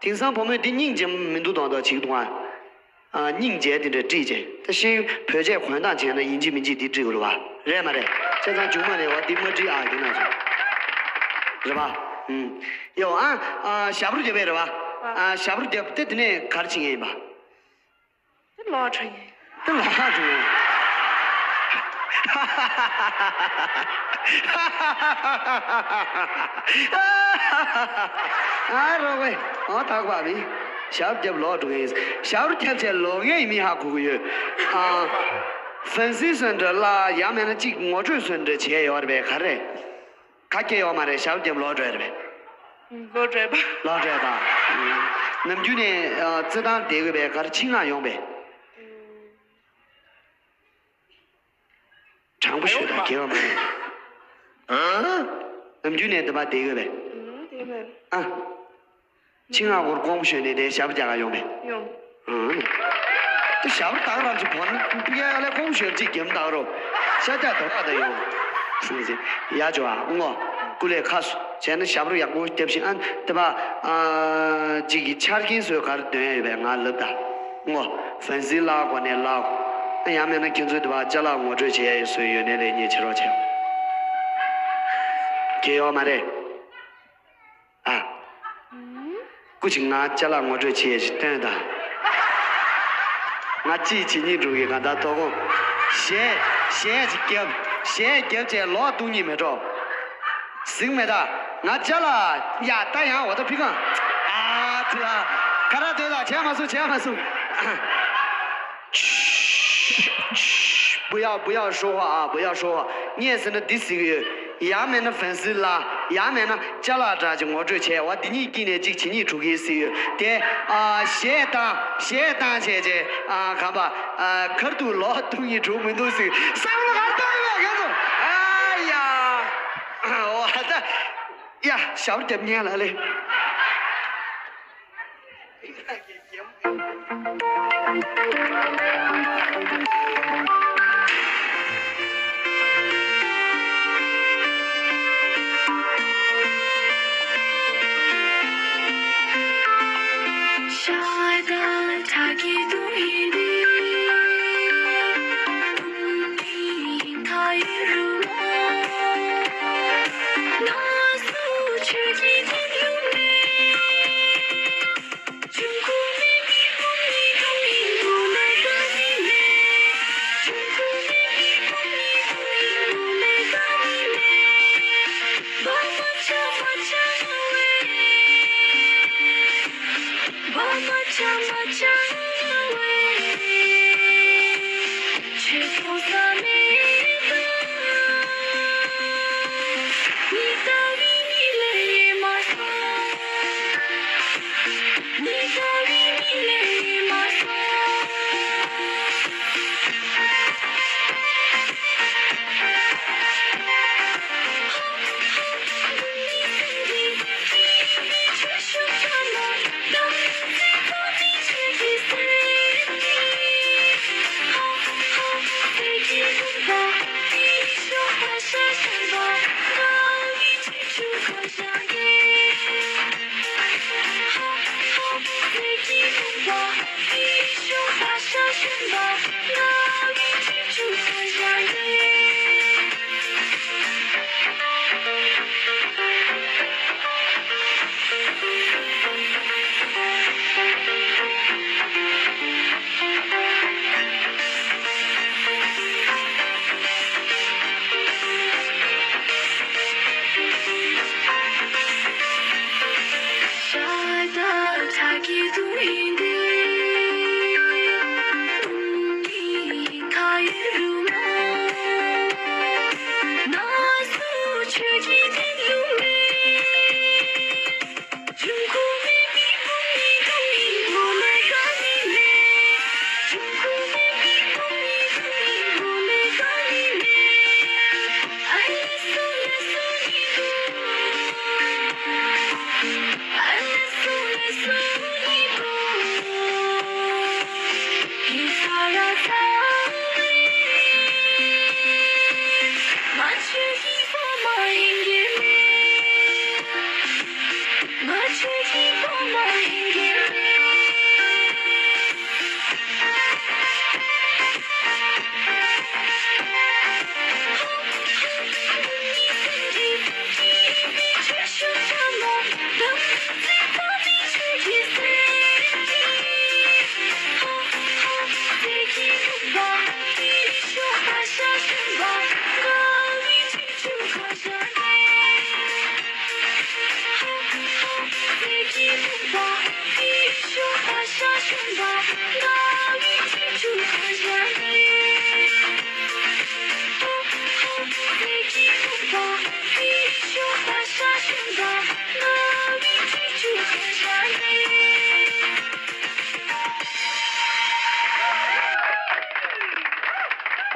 དེང་སང་བུ་མོས་འདི་སྙིང་རྗེ་མི་འདུག་མདོག་མདོག་བྱེད་ཀྱི་འདུག་ཨ། ཨ་སྙིང་རྗེ་དེ་འདྲ་བྲིས་རྗེས་ད་ཤེས་ཡོན་བོད་ཆས་གོན་སྟངས་བྱས་ན་ཡིན་གཅིག་མིན་གཅིག་འདི་འགྲིག་གི་རེད་བ། རེད་མ་རེད། བྱས་ཙང་མཇུག་མ་ནས་བ་འདི་མ་འགྲིག་ཨ་ཡིན་ན་ཚོ། རེད་བ། ཨུམ། ཡོ་ཨ་ཨ་ཞབས་བྲོ་རྒྱབ་པས་རེད་བ། ཨ་ཞབས་བྲོ་རྒྱབ་དེ་དེ་ནས་ག་རེ་བྱེད་ངེས་ཡིན་པ། དེ་ལོག་འགྲོ་ཡིན། དེ་ལོག་འགྲོ་ཡིན། ཨ་རོགས་པས་འོ་ཐག་པ་མི། ཞབས་བརྒྱབ་ལོག་འགྲོ་ཡིན། ཞབས་བརྒྱབ་བྱས་ལོག་ངེས་ཡིན་མིན་ཧ་གོ་གི་ཡོད། ཨ་ཧྥན་སི་སོན་འདྲ་ལ་ཡང་མེད་ན་གཅིག་ངོ་སྤྲོད་སོན་འདྲ་བྱས་ཡོད་རེད་པས་ག་རེ། ག་སྐྱེ་ཡོད་མ་རེད། ཞབས་བརྒྱབ་ལོག་འགྲོ་ཡ་རེད་པས། ལོག་འགྲོ་ཡ་པ། ལོག་འགྲོ་ཡ་པ། ནམ་རྒྱུན་ནས་ཨ་རྩེད་ཐང་བསྡད་དགོས་པའི་གར་ཆིག་ནག་ཡོང་པས། དྲང་པོ་ཤོད་དང་སྐྱེ་བ་མ་རེད། ནམ་རྒྱུན་ནས་འདི་པ་བསྡད་དགོས་པས། ཨ། ཆིག་ནག་སྐོར་ཀོང་པོ་ཤོད་ནས་དེ་ཞབས་བརྒྱབ་ག་ཡོང་པས། ཡོང་། དེ་ཞབས་བར་དག་རང་གི་བོ་ན་པི་ཡ་ལས་ཀོང་པོ་ཤོད་ཅིག་གེམ་དག་རོ། ཤ་རྒྱག་དོ་ཁ་དང་ཡོང་། ཡ་ཇོ་ཨ་ངོ་། ཀུ་ལས་ཁ་སུ་བྱས་ན་ཞབས་བར་ཡག་པོ་བརྒྱབ་ཤིང་ཨ་དེ་པ། ཅིག་གི་ཆ་རྐྱེན་བཟོས་གར་འདོན་ཡ་ཡོད་པས་ང་ལབ་ད། ངོ་། ཧྥན་སི་ལག་གོ་ནས་ལག་གོ། ཡང་མེད་ན་ཁྱེད་ཚོའི་དུ་བ་ཅ་ལག་ངོ་སྤྲོད་བྱེད་ཡ་ཡོད་སུ་ཡོད་ནས་ལས་ཉེ་ཆེ་རོགས་བྱེད། གལ་ཡོད་མ་རེད། སྐུ་མཁྱེན། ང་ཅ་ལག་ངོ་སྤྲོད་བྱེད་ཡས་ཅིག་སྟོན་དང་། ང་གཅིག་བྱེད་གཉིས་སྒྲུབ་ཀྱི་གང་ལྟར་དོ་དགོང་། གཞས་གཞས་ཅིག་རྒྱབ། གཞས་རྒྱབ་བྱས་ལོག་འདུག་ཉིད་མེད་འགྲོ། གཟིགས་མེད་ད། ང་ཅ་ལག་ཡ་ད་ཡང་འོ་ད་ཕི་གང་། ཨ་ཙི་ལ། ཁ་ར་དོད་ལ་བྱས་མ་སོང་བྱས་མ་སོང་།不要不要说话啊，不要说话。 ངས་ཟེར་ན་འདི་ཟེར་གི་ཡོད། ཡང་མེད་ན་ཧྥན་སི་ལ། ཡང་མེད་ན་ཅ་ལག་འདྲ་ཅིག་ངོ་སྤྲོད་བྱས། འོ་འདི་གཉིས་དཀྱིལ་ནས་གཅིག་བྱེད་གཉིས་སྒྲུབ་ཀྱི་ཟེར་ཡོད་དེ། ཨ་གཞས་བཏང་གཞས་བཏང་བྱས་བྱས། ཨ་གམ་པ། ཨ་ཁར་དུ་ལོག་འདུག་ཉིད་འགྲོ་མི་འདུག་ཟེར། བསམ་བློ་གར་བཏང་ཡོད་པས་ཁྱེད་ཚོ། ཨ་ཡ། འོ་ད། ཡ་ཞབས་རྒྱབ་ཉན་ལ་ལེ།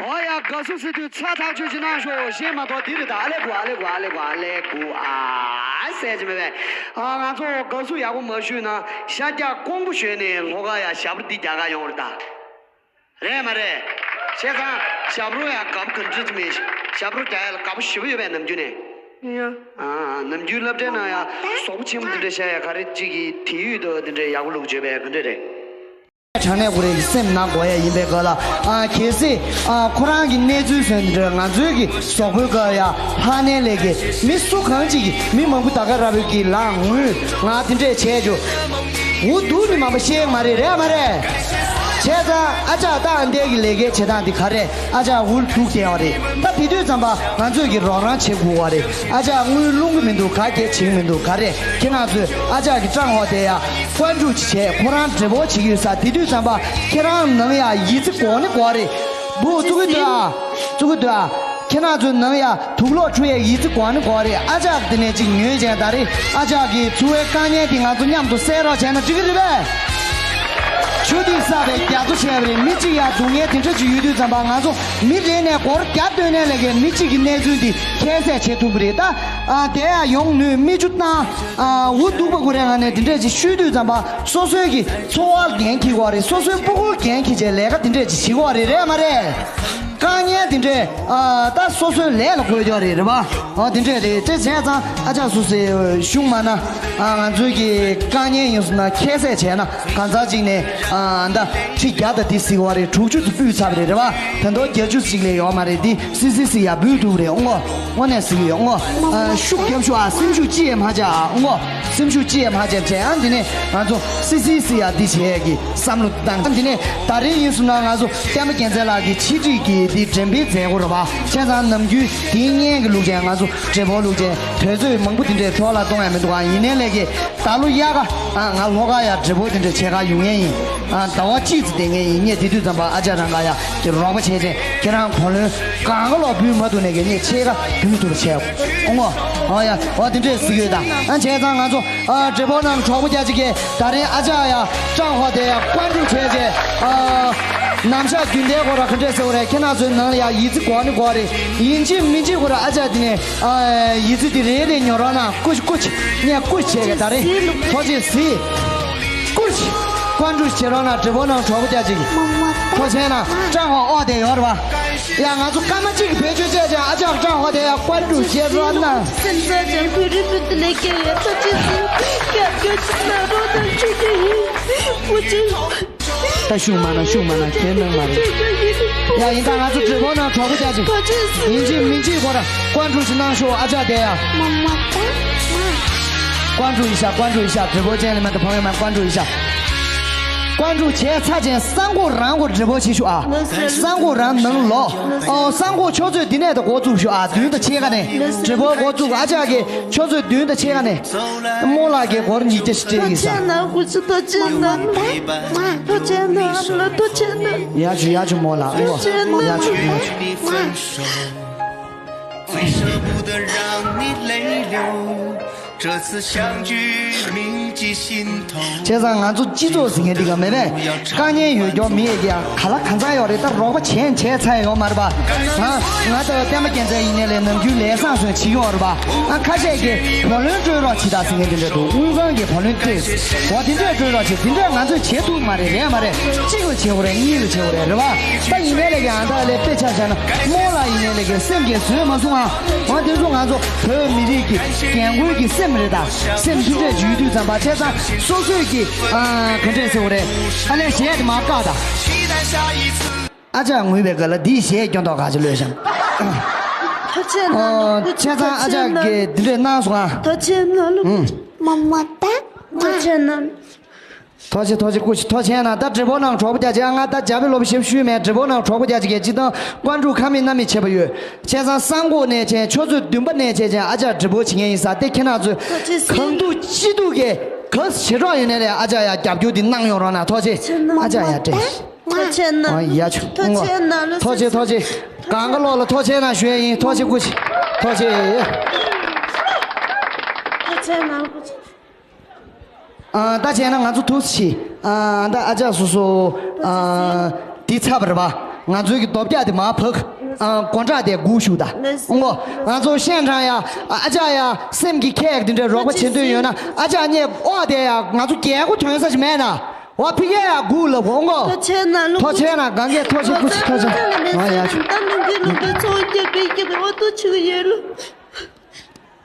ཨོ་ཡ། དགའ་བསུ་ཟེར་དུས་ཚ་ཐག་ཆོད་ཅིག་གནང་ཤོག་གཞས་མ་གཏོགས་འདི་རེད་ད། ཨ་ལེ་གུ་ཨ་ལེ་གུ་ཨ་ལེ་གུ་ཨ་ལེ་གུ་ཨ་ཟེར་གྱི་མེད་པས། ཨ་ང་ཚོ་དགའ་བསུ་ཡག་པོ་མ་ཞུས་ན་ཤ་རྒྱགས་ཀོང་པོ་ཞོན་ནས་ལྷོ་ཁ་ཡ་ཞབས་བྲོ་འདི་རྒྱག་ག་ཡོང་རེད་ད། རེད་མ་རེད། བྱས་ཙང་ཞབས་བྲོ་ཡང་དགའ་པོ་ག་འདྲ་ཅིག་མེད། ཞབས་བྲོ་རྒྱག་ཡ་ལ་དགའ་པོ་ཞེ་པོ་ཡོད་པས་ནམ་རྒྱུན་ནས། ཡ། ཨ་ནམ་རྒྱུན་སློབ་གྲྭའི་ནང་ཡང་ཟོག་པོ་ཆེན་པོ་འདི་འདྲ་བཤད་ཡ་ག་རེ་གཅིག་གིས་དེ་ཡུལ་དུ་འདི་འདྲ་ཡག་པོ་ལུགས་བརྗོད་པས་ག་འདྲ་རེད། དྲང་གནས་ཁོ་རའི་སེམས་ནང་དགོས་ཡ་ཡིན་པའི་སྐོར་ལ། ཨ་གལ་སྲིད་ཨ་ཁོ་རང་གི་གནས་ཚུལ་བཟོས་འདྲ་ང་ཚོའི་གི་ཟོག་པོའི་སྐབས་ཡ་ལྷག་ནས་ལས་ཀའི་མི་སུ་གང་ཅིག་གིས་མི་མང་པོ་ད་ག་ར་བའི་གི་ལག་ངུས་ང་དེ་འདྲས་བྱས་རྒྱུ། འུ་སྡུག་ནི་མང་པོ་ཤེས་མ་རེད། རེད་མ་རེད། བྱས་ཙང་ཨ་ཅག་ཏག་འདས་ཀྱི་ལས་ཀའི་བྱེད་སྟངས་འདི་ག་རེད། ཨ་ཅག་འུ་སྡུག་བསྡད་པ་རེད། ད་དེ་དུས་ཙམ་པ་ང་ཚོས་ཀྱི་རོགས་རམ་བྱེད་དགོས་པ་རེད། ཨ་ཅག་དངུལ་སློང་གི་མི་འདུག་ག་གེ་བྱེད་ཀྱི་མི་འདུག་ག་རེད། ཁྱེད་རང་ཚོས་ཨ་ཅག་གི་ཀྲང་ཧོ་དེ་ཡ་བཀའ་འགྲུབ་ཅིག་བྱས་ཁོ་རང་བགྲེས་པོ་བྱེད་ཀྱི་ཡོད་ས་དེ་དུས་ཙམ་པ་ཁྱེད་རང་ནང་ཡ་ཡིད་ཆེས་དགོས་ནི་དགོས་རེད། བུ་བཙུགས་ཀྱི་འདུག་ཨ། བཙུགས་ཀྱི་འདུག་ཨ། ཁྱེད་རང་ཚོའི་ནང་ཡ་དུག་ལོག་འཁྲུ་ཡའི་ཡིད་ཆེས་དགོས་ནི་དགོས་རེད། ཨ་ཅག་དེ་ནས་ཅིག་ཉོས་བྱས་ད་རེས་ཨ་ཅག་གི་འཚོ་བའི་དཀའ་ངལ་དེ་ང་ཚོ་མཉམ་དུ་སེལ་རོགས་བྱས་ན་འགྲིག་གི་རེད་པས། ཆུ་ཐིགས་བསགས་པའི་རྒྱ་མཚོ་བྱས་པ་རེད། མི་གཅིག་ཡ་སྡུག་བསྔལ་དེ་འདྲ་ཅིག་ཡོད་དུས་ཙམ་པ་ང་ཚོ་མི་རེ་ནས་སྒོར་བརྒྱ་བཏོན་ནས་ལས་ཀའི་མི་གཅིག་གི་གནས་ཚུལ་འདི་ཁྱད་བསད་བྱེད་ཐུབ་ཀྱི་རེད། ད་ཨ་དེ་ཡང་ཡོང་ནུས་མི་བཅུ་བཏང་ཨ་འུ་སྡུག་པ་ཁོ་རའི་ངང་ནས་དེ་འདྲས་ཅིག་ཤོད་དུས་ཙམ་པ་སོ་སོའི་གི་འཚོ་བ་འགན་འཁྱེར་དགོས་རེད། སོ་སོའི་སྤུ་གུར་འགན་འཁྱེར་བྱས་ལས་ཀ་དེ་འདྲས་ཅིག་བྱེད་དགོས་རེད། རེད་མ་རེད། དཀའ་ངལ་དེ་འདྲས་ཨ་ད་སོ་སོའི་ལས་ལ་དགོས་ཀྱོག་རེད། རེད་པ། ཨ་དེ་འདྲས་རེད། དེ་བྱས་ཙང་ཨ་ཅག་སོ་སོའི་གཞུང་མ་ན་ཨ་ང་ཚོའི་གི་དཀའ་ངལ་ཡིན་སོང་ན་ཁྱད་བསད་བྱས་ན། གང་ཟག་ཅིག་ནས་ཨ་ད་ཁྲི་བརྒྱ་དང་དེ་ཟིག་བ་རེད། དྲུག་ཅུ་ཙམ་སྤུས་ཚར་བ་རེད། རེད་པ། ད་དུང་བརྒྱད་ཅུ་ཅིག་ལས་ཡོད་མ་རེད། འདི་སི་སི་སི་ཡ་འབུལ་ཐུབ་རེད། ཨོ་ངོ་དངོས་གནས་ཟིག་ཡོད་ཨོ། ཨ་ཤུགས་རྒྱབ་ཤོག་ཨ། སེམས་ཤུགས་ཅི་ཡང་མ་ཆག་ཨ། ཨོ་ངོ་སེམས་ཤུགས་ཅི་ཡང་མ་ཆག་བྱས་ཨ། འདི་ནས་ང་ཚོ་སི་སི་སི་ཡ་འདི་བྱས་ཀྱི་བསམ་བློ་བཏང་། འདི་ནས་ད་རེས་ཡིན་སོང་ན་ང་ཚོ་བསྟན་པ་རྒྱལ་མཚན་ལགས་ཀྱི་ཆེད་སྒྲིག་གི་འདི་འགྲེམས་སྤེལ་མཛད་སྒོ་རེད་པ། བྱས་ཙང་ནམ་རྒྱུན་དེའི་བརྙན་གྱི་ལུགས་ཅན་ང་ཚོ་བགྲེས་པོ་ལུགས་ཅན་དུས་ཚོད་མང་པོ་དེ་འདྲའི་འཕྲོ་བརླག་གཏོང་ཡ་མི་འདུག་ཨ། ཡིན་ནའི་ལས་ཀྱི་ད་ལོ་དབྱར་ཁ་ཨ་ང་ལྷོ་ཁ་ཡ་བགྲེས་པོ་དེ་འདྲ་ཆེ་ཁ་ཡོང་ངེས་ཡིན། ཨ་ཟླ་བ་གཅིག་ཙམ་བསྡད་ངེས་ཡིན། ངས་དེ་དུས་ཙམ་པ་ཨ་ཅག་རང་ག་ཡ་དེ་རོགས་པ་བྱས་བྱས་ཁྱེད་རང་བུ་ལོན་གང་ག་ལོག་འབུལ་མ་ཐུབ་ནས་ཀྱི་ངས་ཕྱེད་ཀ་འབུལ་ཐུབ་པ་བྱས། ཨོ་ངོ་ཨ་ཡ་ཨོ་དེ་འདྲས་ཟིག་ཡོད་ད། ཨ་བྱས་ཙང་ང་ཚོ་ཨ་བགྲེས་པོ་རྣམས་གྲོགས་པོ་རྒྱ་ཆེ་གེ་ད་རིང་ཨ་ཅག་ཡ་ཀྲང་ཧོ་དེ་ཡ་བཀའ་འགྲུབ་བྱས་བྱས་ཨ་ནམ་ཞག་རྒྱུན་ལྡན་ཁོ་ར་ག་འདྲས་ཟེར་བ་རེད། ཁྱེད་རང་ཚོའི་ནང་ལ་ཡ་ཡིད་ཆེས་དགོས་ནི་དགོས་རེད། ཡིན་གཅིག་མིན་གཅིག་ཁོ་ར་ཨ་ཅག་དེ་ནས་ཨ་ཡིད་ཆེས་དེ་རེ་རེ་ཉོ་རོགས་གནང་། ཀུ་ཤི་ཀུ་ཤི་ངས་ཀུ་ཤི་བྱས་གི་ད་རེད། ཐོག་ཆེ་ཟི་ཀུ་ཤི་བཀའ་འགྲུབ་བྱེད་རོགས་གནང་། བགྲེས་པོ་རྣམས་གྲོགས་པོ་རྒྱ་ཆེ་གེ་ཐོག་ཆེན་ན་ཀྲང་ཧོ་ཨོ་དེ་ཡོད་རེད་པ། ཡ་ང་ཚོ་སྐར་མ་གཅིག་གི་བེད་སྤྱོད་བྱས་ཀྱང་ཨ་ཅག་ཀྲང་ཧོ་དེ་ཡ་བཀའ་འགྲུབ་བྱེད་རོགས་གནང་། སེམས་ཚ་ཅན་བོད་རིགས་བོད་དུ་ལས་ཀྱི་ཡོད་ཐབས་ཅི་ཟིན་སྐྱབས་བཅོལ་ཅི་ན་རོགས་དང་ཆུ་ཆུ་ཡིན། ཀུ་ཅི། ད་ཤུགས་མ་ན་ཤུགས་མ་ན་ཁྱེད་ནང་མ་རེད། ཡ་ཡིན་ད་ང་ཚོ་བགྲེས་པོ་ནང་གྲོགས་པོ་རྒྱ་ཆེ་ཡིན་གཅིག་མིན་གཅིག་ཁོ་ར་བཀའ་འགྲུབ་ཅིག་གནང་ཤོག་ཨ་ཅག་དེ་ཡ། བཀའ་འགྲུབ་ཡིན་ཤག་བཀའ་འགྲུབ་ཡིན་ཤག་བགྲེས་པོ་ཅན་ལ་མ་གཏོགས་ཕ་མ་མ་བཀའ་འགྲུབ་ཡིན་ཤག་བཀའ་འགྲུབ་བྱས་ཚར་ཅན་གསང་སྒོ་རང་སྒོ་བགྲེས་པོ་བྱེད་ཤོག་ཨ། གསང་སྒོ་རང་ནང་ལོག་ཨོ་གསང་སྒོ་ཆུ་ཚོད་འདི་ནས་ད་འགོ་བཙུགས་ཤོག་ཨ། བདུན་དང་ཕྱེད་ཀ་ནས་བགྲེས་པོ་འགོ་བཙུགས། ཨ་ཅག་གི་ཆུ་ཚོད་བདུན་དང་ཕྱེད་ཀ་ནས་རྨོ་ལགས་ཀྱི་སྒོར་ཉིས་བརྒྱ་ཞིག་སྤྲད་ཡིན་ས། ཐོག་ཆེན་ན་ཁུ་ཆུ་ཐོག་ཆེན་ན་ཐོག་ཆེན་ན་ཐོག་ཆེན་ན། ཡ་ཆུ་ཡ་ཆུ་རྨོ་ལགས་ཨོ་ཡ་ཆུ་ཡ་ཆུ། 最舍不得让你泪流，这次相聚铭记心头。 བྱས་ཙང་ང་ཚོ་སྤྱི་ཚོགས་ཟེར་མཁན་འདི་ག་མེད་པས། དཀའ་ངལ་ཡོད་ཀྱོག་མི་ཡོད་ཀྱང་ག་ལ་གང་ཚང་ཡོད་རེད། ད་རོགས་པ་བྱས་བྱས་ཚར་ཡོད་མ་རེད་པ། ང་ང་ལྟ་བུ་བསྟན་པ་རྒྱལ་མཚན་ཡིན་ནའི་ལས་ནམ་རྒྱུན་ལས་བཟང་སོན་བྱེད་ཀྱི་ཡོད་རེད་པ། ཨ་ཁ་ཤས་ཀྱིས་བུ་ལོན་སྤྲོད་རོགས་བྱེད་དང་ཟེར་མཁན་དེ་འདྲ་འདུག་དངུལ་ཁང་གི་བུ་ལོན་སྤྲད། འོ་དེ་འདྲས་སྤྲོད་རོགས་བྱེད། དེ་འདྲས་ང་ཚོས་བྱེད་ཐུབ་མ་རེད། རེད་མ་རེད། གཅིག་ལ་བྱེད་དགོས་རེད། གཉིས་ལ་བྱེད་དགོས་རེད། རེད་པ། ད་ཡིན་ནའི་ལས་ཀྱི་ཨ་མདའ་ལས་དཔེ་ཆ་བཞག་ན་རྨོ་ལགས་ཡིན་ནའི་ལས་ཀྱི་སེམས་ཀྱིས་བཟོད་མ་སོང་ཨ། འོ་དེ་ཚོ་ང་ཚོ་བོད་མི་རིགས་ཀྱི་རྒན་རྒོན་གྱི་སེམས་རེད་ད། སེམས་མཐུན་འབྲེལ་ཡོད་དུས་ཙམ་པ་བྱས་ཙང་སོ་སོས་ཀྱི་ཨ་ག་འདྲས་ཟེར་དགོས་རེད། ཨ་ལས་གཞས་དེ་མར་བཀག་ད། ཨ་ཅག་ངུས་པའི་སྐབས་ལ་འདིའི་གཞས་སྐྱོན་ཐོག་ག་ཅི་ལོས་ཤམ། ཐོག་ཆེན་ན་ལུག་ཆེ་ཚང་ཨ་ཅག་གིས་འདི་འདྲས་གནང་སོང་ཨ། ཐོག་ཆེན་ན་ལུག་མ་མ་ད་ཐོག་ཆེན་ན། ཐོག་ཆེ་ཐོག་ཆེ་སྐུ་མཁྱེན། ཐོག་ཆེན་ན་ད་བགྲེས་པོ་ནང་གྲོགས་པོ་རྒྱ་ཆེ་ང་ད་རྒྱ་བི་ལོ་པ་ཞེ་པོ་ཞུས་མེད། བགྲེས་པོ་ནང་གྲོགས་པོ་རྒྱ་ཆེ་གས་སྤྱི་བཏང་བཀའ་འགྲུབ་ཁ་མིག་སྣ་མིག་བྱེད་པ་ཡོད། བྱས་ཙང་གསང་སྒོ་ནས་ཆེན་ཆུ་ཚོད་བདུན་པ་ནས་ཆེན་ཆེན་ཨ་ཅག་བགྲེས་པོ་བྱེད་མཁན་ཡིན་ས་དེ་ཁྱེད་རང་ཚོས་གང་ཐུབ་ཅི་ཐུབ་ཀྱིས་ག་ཟེ་བྱེད་རོགས་ཡོད་ནས་རེད། ཨ་ཅག་ཡ་རྒྱབ་སྐྱོར་འདི་གནང་ཡོང་རོགས་གནང་། ཐོག་ཆེ་ཨ་ཅག་ཡ་སྤྲད། ཐོག་ཆེན་ན། ཨ་ཡ་ཆུ་ཐོག་ཆེན་ན་ལོ་ཐོག་ཆེ་ཐོག་ཆེ། གང་ག་ལོག་ལ་ཐོག་ཆེན་ན་ཞུ་ཡ་ཡིན། ཐོག་ཆེ་སྐུ་མཁྱེན། ཐོག་ཆེ། ཐོག་ཆེན་ན་སྐུ་མཁྱེན། ཨ་ད་བྱས་ན་ང་ཚོ་ཐུགས་རྗེ་ཆེ། ཨ་ད་ཨ་ཅག་སོ་སོ་ཨ་འདི་ཚར་བ་རེད་པ། ང་ཚོའི་གི་རྡོ་བརྒྱ་དེ་མར་བག་ཨ་སྒོ་འགྲམ་དེ་སྒུག་བཞུགས་ད། ཨོ་ང་ཚོ་ཤན་ཁྲང་ཡ་ཨ་ཅག་ཡ་སེམས་ཀྱི་ཁྱད་དེ་འདྲའི་རོགས་པ་བྱེད་འདོད་ཡོད་ན་ཨ་ཅག་ངས་ཨོ་དེ་ཡ་ང་ཚོ་རྒྱལ་སྒོ་ཐོན་ས་ཞིག་མེད་ན། ཨོ་ཕི་གེ་ཡ་སྒུག་ལབ་ཨོ་ངོ་ཐོག་ཆེན་ན་ལུག་ཐོག་ཆེན་ན་གང་གས་ཐོག་ཆེན་སྐུ་མཁྱེན་ཐོག་ཆེན་ཨ་ཡ་ཆུ། ད་མི་འདི་ལུག་གི་ཚོགས་རྒྱབ་པའི་རྒྱབ་པའི་ཨོ་ཏོ་ཆུ་ཡོད་ལུག་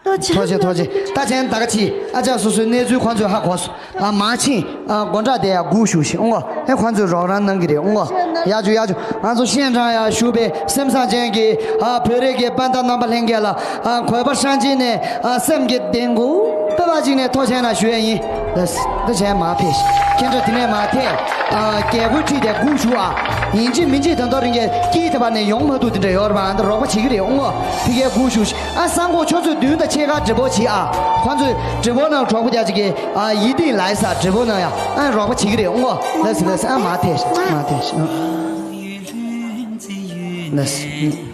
ཐུགས་རྗེ་ཆེ། ཐུགས་རྗེ་ཆེ། ད་ཅན་ད་ག་ཅི་ཨ་ཅག་སོ་སོའི་གནས་ཚུལ་ཁོང་ཚོས་ཧ་གོ་སོང་། ཨ་མ་ཕྱིན་ཨ་སྒོ་འགྲམ་དེ་ཡ་སྒུག་བཞུགས་ཤིག་ཨོ། ཨེ་ཁོང་ཚོས་རོགས་རམ་གནང་གི་རེད་ཨོ། ཡག་བྱུང་ཡག་བྱུང་། ང་ཚོ་ཤན་ཀྲང་ཡ་བཞུགས་པའི་སེམས་བཟང་ཅན་གྱི་ཨ་བོད་རིགས་ཀྱི་དཔལ་ལྡན་རྣམ་པ་ལྷན་རྒྱས་ལ་ཨ་གུས་པ་བསམ་བཞིན་ནས་ཨ་སེམས་ཀྱི་གདེང་འགུག་པ་ཅིག་ནས་ཐུགས་རྗེ་ཆེ་ཞུ་ཡ་ཡིན། ད་ཅན་མ་ཕེབས་ཤིག་ཁྱེད་ཚོ་དེ་ནས་མ་ཐད། ཨ་རྒྱལ་སྒོའི་འཁྲིས་དེ་སྒུག་བཞུགས་ཨ། ཡིན་གཅིག་མིན་གཅིག་ད་དུང་རིང་གའི་དཀྱིལ་དེ་བར་ནས་ཡོང་མ་ཐུབ་དེ་འདྲ་ཡོད་རེད་པ། ཨ་ད་རོགས་པ་བྱེད་ཀྱི་རེད་ཨོ། ཕ་གིར་སྒུག་བཞུགས་ཤིག་ཨ་སང་དགོང་ཆུ་ཚོད་བདུན་དང་ཕྱེད་ཀ་འགྲིག་པོ་བྱེད་ཨ། ཁོང་ཚོས་འགྲིག་པོ་གནང་། གྲོགས་པོ་རྒྱ་ཆེ་གི་ཨ་ཡིད་བརྟན་ལགས་ས་འགྲིག་པོ་གནང་ཡ། ཨ་རོགས་པ་བྱེད་ཀྱི་རེད་ཨོ། ལགས་སོ་ལགས་སོ། ཨ་མ་ཐད་ཤིག་མ་ཐད་ཤིག་ལགས་སོ།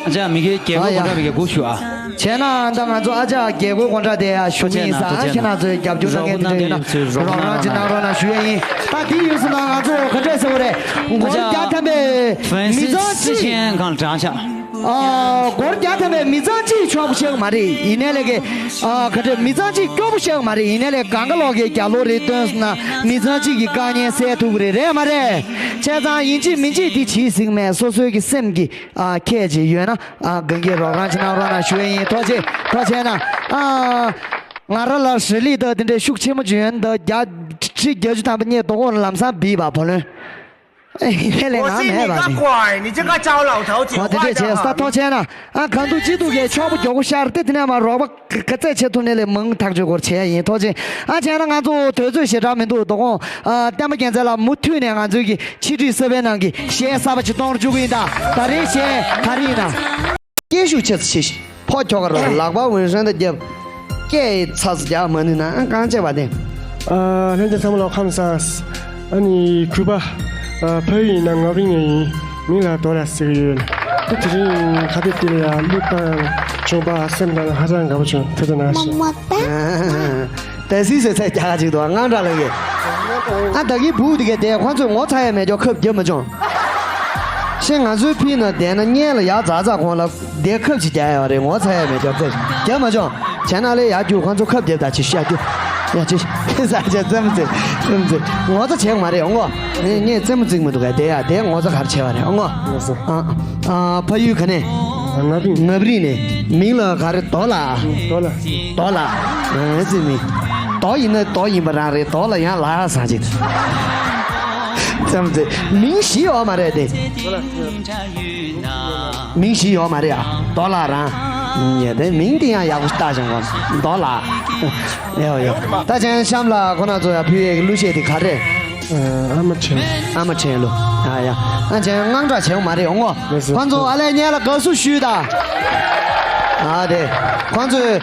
ཨ་ཅག་མི་དགེ་རྒྱལ་སྒོའི་སྒོ་འགྲམ་མི་དགེ་སྒུག་བཞུགས་ཨ། བྱས་ན་ཨ་ད་ང་ཚོ་ཨ་ཅག་རྒྱལ་སྒོའི་སྒོ་འགྲམ་དེ་ཡ་བཞུགས་ཡིན་ས། ཨ་ཁྱེད་རང་ཚོས་རྒྱབ་སྐྱོར་གནང་མཁན་དེ་འདྲ་ཡོད་ན་རོགས་རམ་ཅིག་གནང་རོགས་གནང་ཞུ་ཡ་ཡིན། ད་དེ་ཡོད་སོང་ན་ང་ཚོ་ག་འདྲས་ཟེར་བ་རེད། སྒོར་བརྒྱ་ཐམ་པའི་མི་ཚང་གཅིག་ཨ་སྒོར་བརྒྱ་ཐམ་པའི་མི་ཚང་གཅིག་ཆོག་པོ་ཤེས་ཀྱི་མ་རེད། ཡིན་ནའི་ལས་ཀའི་ཨ་ག་འདྲས་མི་ཚང་གཅིག་སྐྱོ་པོ་ཤེས་ཀྱི་མ་རེད། ཡིན་ནའི་ལས་གང་ག་ལོག་གི་རྒྱ་ལོ་རེ་བཏོན་སོང་ན་མི་ཚང་གཅིག་གི་དཀའ་ངལ་སེལ་ཐུབ་ཀྱི་རེད། རེད་མ་རེད། བྱས་ཙང་ཡིན་གཅིག་མིན་གཅིག་འདི་བྱེད་ཟིག་མེད། སོ་སོའི་གི་སེམས་ཀྱི་ཨ་ཁྱད་ཅིག་ཡོད་ན་ཨ་གང་གིས་རོགས་རམ་ཅིག་གནང་རོགས་གནང་ཞུ་ཡ་ཡིན། ཐུགས་རྗེ་ཆེ། ཐུགས་རྗེ་ཆེ་ན་ཨ་ང་རང་ལ་རི་ལི་དང་དེ་འདྲའི་ཤུགས་ཆེན་པོ་ཅིག་ཡོད་ན་ད་བརྒྱ་ཁྲི་བརྒྱད་ཅུ་ཐམ་པ་རྙེད་དོ་དགོང་ལམ་སང་བིས་པ་བུ་ལོན། ཨེ་ལས་ང་མེད་པ་ནི། 我心里个鬼，你这个糟老头子， ཨོ་དེ་འདྲས་བྱས་ས་ཐུགས་རྗེ་ཆེ་ན། ཨ་གང་ཐུག་ཅི་ཐུག་གི་ཆོག་པོ་མགྱོགས་པོ་ཤར་ཏེ་དེ་ནས་མ་རོགས་པ་ག་ཚད་བྱེད་ཐུབ་ནས་ལས་མང་ཐག་གཅོད་སྐོར་བྱས་ཡིན། ཐུགས་རྗེ་ཆེ། ཨ་བྱས་ན་ང་ཚོ་དུས་ཚོད་ཞེ་དྲག་མི་འདུག་དོ་དགོང་ཨ་བསྟན་པ་རྒྱལ་མཚན་ལགས་མུ་མཐུད་ནས་ང་ཚོའི་གི་ཕྱི་དྲིལ་གསར་པའི་ནང་གི་གཞས་གསར་པ་ཅིག་གཏོང་རུ་འཇུག་གི་ཡིན། ད་ད་རེས་གཞས་ག་རེ་ཡིན་ན། སྐད་ཤུགས་ཆེ་ཙམ་བྱས་ཤིག་ཕོ་ཁྱོ་ག་རོ་ལག་པ་འོན་ཧྲན་དུ་རྒྱབ། སྐད་ཡི་ཚ་ཙམ་རྒྱག་མ་ནུས་ན་ཨང་རྐང་བཅད་པ་དེ། ཨ་ལྷན་རྒྱས་ཚང་མ་ལ་ཁམས་བཟང་། ཨ་ནི་གུས་པ། ཨ་ཕ་ཡུལ་ཡིན་ན་ངག་རིང་ནས་ཡིན། མིང་ལ་རྡོ་ལ་ཟེར་གི་ཡོད། ད་དེ་རིང་ཁ་གཏད་དེ་ལ་ཡ་གླུ་བཏང་བྱུང་པ་སེམས་ནང་ཧ་ཅང་དགའ་པོ་བྱུང་། ཐུགས་རྗེ་གནང་ཞུ། ད་སི་སི་ཚེ་རྒྱ་ག་ཅིག་ཏུ་དངངས་སྐྲག་ལངས་གི། ཨ་ད་གི་བུ་དེ་གས་དེ་ཁོང་ཚོས་ངོ་ཚ་ཡ་མེད་ཀྱོག་ཁབ་རྒྱབ་མ་བྱུང་། ཤེས་ང་ཚོའི་ཕི་ན་བསྡད་ན་སྔོན་ལ་ཡག་ཛ་ཛ་གོང་ལ་བསྡད་ཁབ་ཅིག་རྒྱག་ཡོད་རེད། ངོ་ཚ་ཡ་མེད་ཀྱོག་ཁབ་རྒྱབ་མ་བྱུང་། བྱས་ན་ལས་ཡག་རྒྱུ་ཁོང་ཚོ་ཁབ་རྒྱབ་ད་ཅི་ཤ་རྒྱུ། ཡ་ཅི་ཤ་ཟ་ཅི་རྩེད་མོ་རྩེ་རྩེད་མོ་རྩེ། ངོ་ཚ་བྱེད་མ་རེད་ཨོ་ངོ་། ངས་རྩེད་མོ་རྩེ་མི་འདུག་གས་དེ་ཡ་དེ་ངོ་ཚ་ག་རེ་བྱས་པ་རེད་ཨོ་ངོ། ཨ་ཨ་ཕ་ཡུལ་ག་ནས། ང་རིག་ང་རིག་ནས་མིང་ལ་ག་རེ་རྡོ་ལ། རྡོ་ལ། རྡོ་ལ། ཨ་ཙི་མི། རྡོ་ཡིན་ན་རྡོ་ཡིན་པ་རང་རེད། རྡོ་ལ་ཡང་ལ་ཟ་ཅིག་ཙམ་ཙེ་མིང་ཞིག་ཡོད་མ་རེད་དེ། མིང་ཞིག་ཡོད་མ་རེད་ཨ། རྡོ་ལ་རང་། ཡ་དེ་མིང་དེ་ཡང་ཡག་པོ་བཏགས་བྱུང་གོ། རྡོ་ལ། ཡོ་ཡོ། ད་ཅན་གཤམ་ལ་ཁོ་ན་ཚོ་ཡ་ཕུལ་ཡས་ཀྱི་གླུ་གཞས་དེ་ག་རེ། ཨ་མ་ཁྲེན། ཨ་མ་ཁྲེན་ལོ། ཨ་ཡ། ཨ་ཅན་དངངས་སྐྲག་བྱེད་དགོས་མ་རེད་ཨོ་ངོ། ལགས་སོ། ཁོང་ཚོ་ཨ་ལས་ཉལ་ལ་དགའ་བསུ་ཞུས་ད། ཨ་དེ། ཁོང་ཚོས།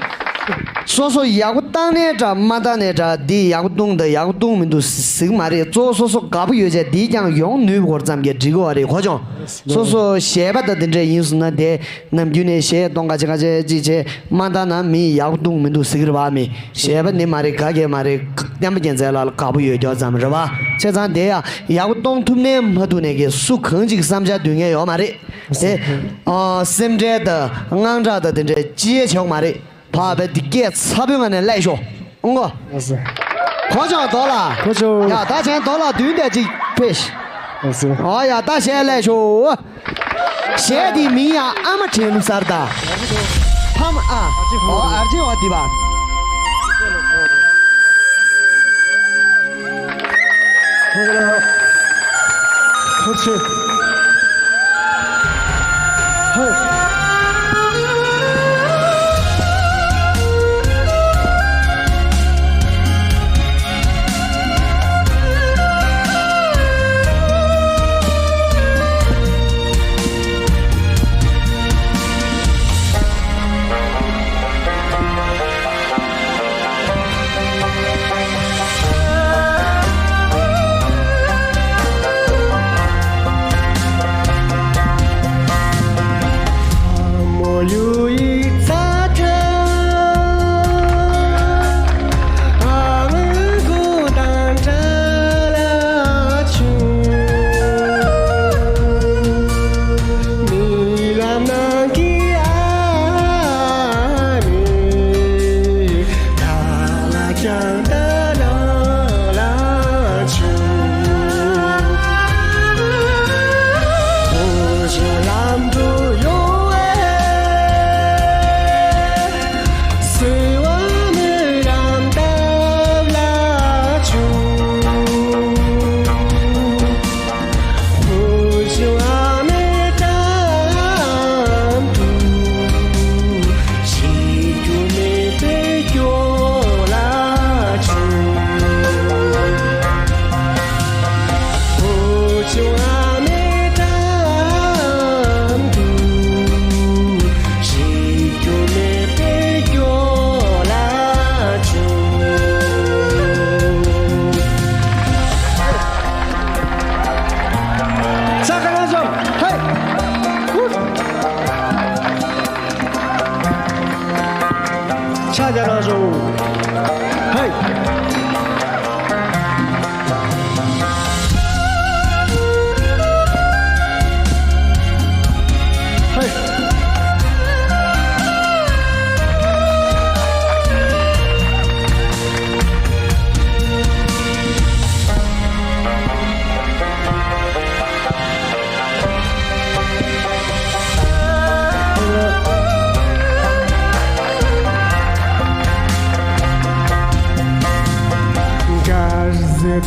སོ་སོ་ཡག་པོ་བཏང་ནའི་འདྲ་མ་བཏང་ནའི་འདྲ་འདི་ཡག་པོ་བཏུང་དང་ཡག་པོ་བཏུང་མི་འདུག་ཟེར་གི་མ་རེད། གཙོ་བོ་སོ་སོ་དགའ་པོ་ཡོད་ཚད་འདིས་ཀྱང་ཡོང་ནུས་པའི་སྐོར་ཙམ་གྱིས་འགྲིག་གི་རེད་གོ་ཅོང་། སོ་སོ་གཞས་པ་དང་འདི་འདྲས་ཡིན་སོང་ན་དེ་ནམ་རྒྱུན་ནས་གཞས་གཏོང་ག་ཅི་ག་ཅི་ཅི་བྱས་མ་བཏང་ན་མི་ཡག་པོ་བཏུང་མི་འདུག་ཟེར་གི་རེད་པ། མི་གཞས་པ་ནི་མ་རེད། ག་གེ་མ་རེད། བསྟན་པ་རྒྱལ་མཚན་ལགས་ལ་དགའ་པོ་ཡོད་ཀྱོག་ཙམ་རེད་པ། བྱས་ཙང་དེ་ཡང་ཡག་པོ་གཏོང་ཐུབ་ནའི་མ་ཐུབ་ནའི་གི་སུ་གང་ཅིག་བསམ་འཆར་འདོན་མཁན་ཡོད་མ་རེད། དེ་ཨ་སེམས་ཁྲལ་དང་དངངས་སྐྲག་དང་དེ་འདྲའི་ཅི་ཡང་བྱེད་དགོས་མ་རེད། ཕ་བས་འདི་སྐད་ཚ་པོའི་ངང་ནས་ལེགས་ཤོག་ཨོ་ངོ་། གོ་ཆོག་རྡོ་ལ། གོ་ཆོག་ཡ་ད་ཆེན་རྡོ་ལ་བདུན་དེ་ཅིག་ཕེབས། ཨོ་ཡ་ད་གཞས་ལེགས་ཤོག་གཞས་འདི་མིང་ཡང་ཨ་མ་དྲན་ལུགས་གསར་ད། ཕ་མ་ཨ། ཨོ་ཨར་ཅེ་བ་འདི་བ། ཁོ་ཚོས། ཧོ།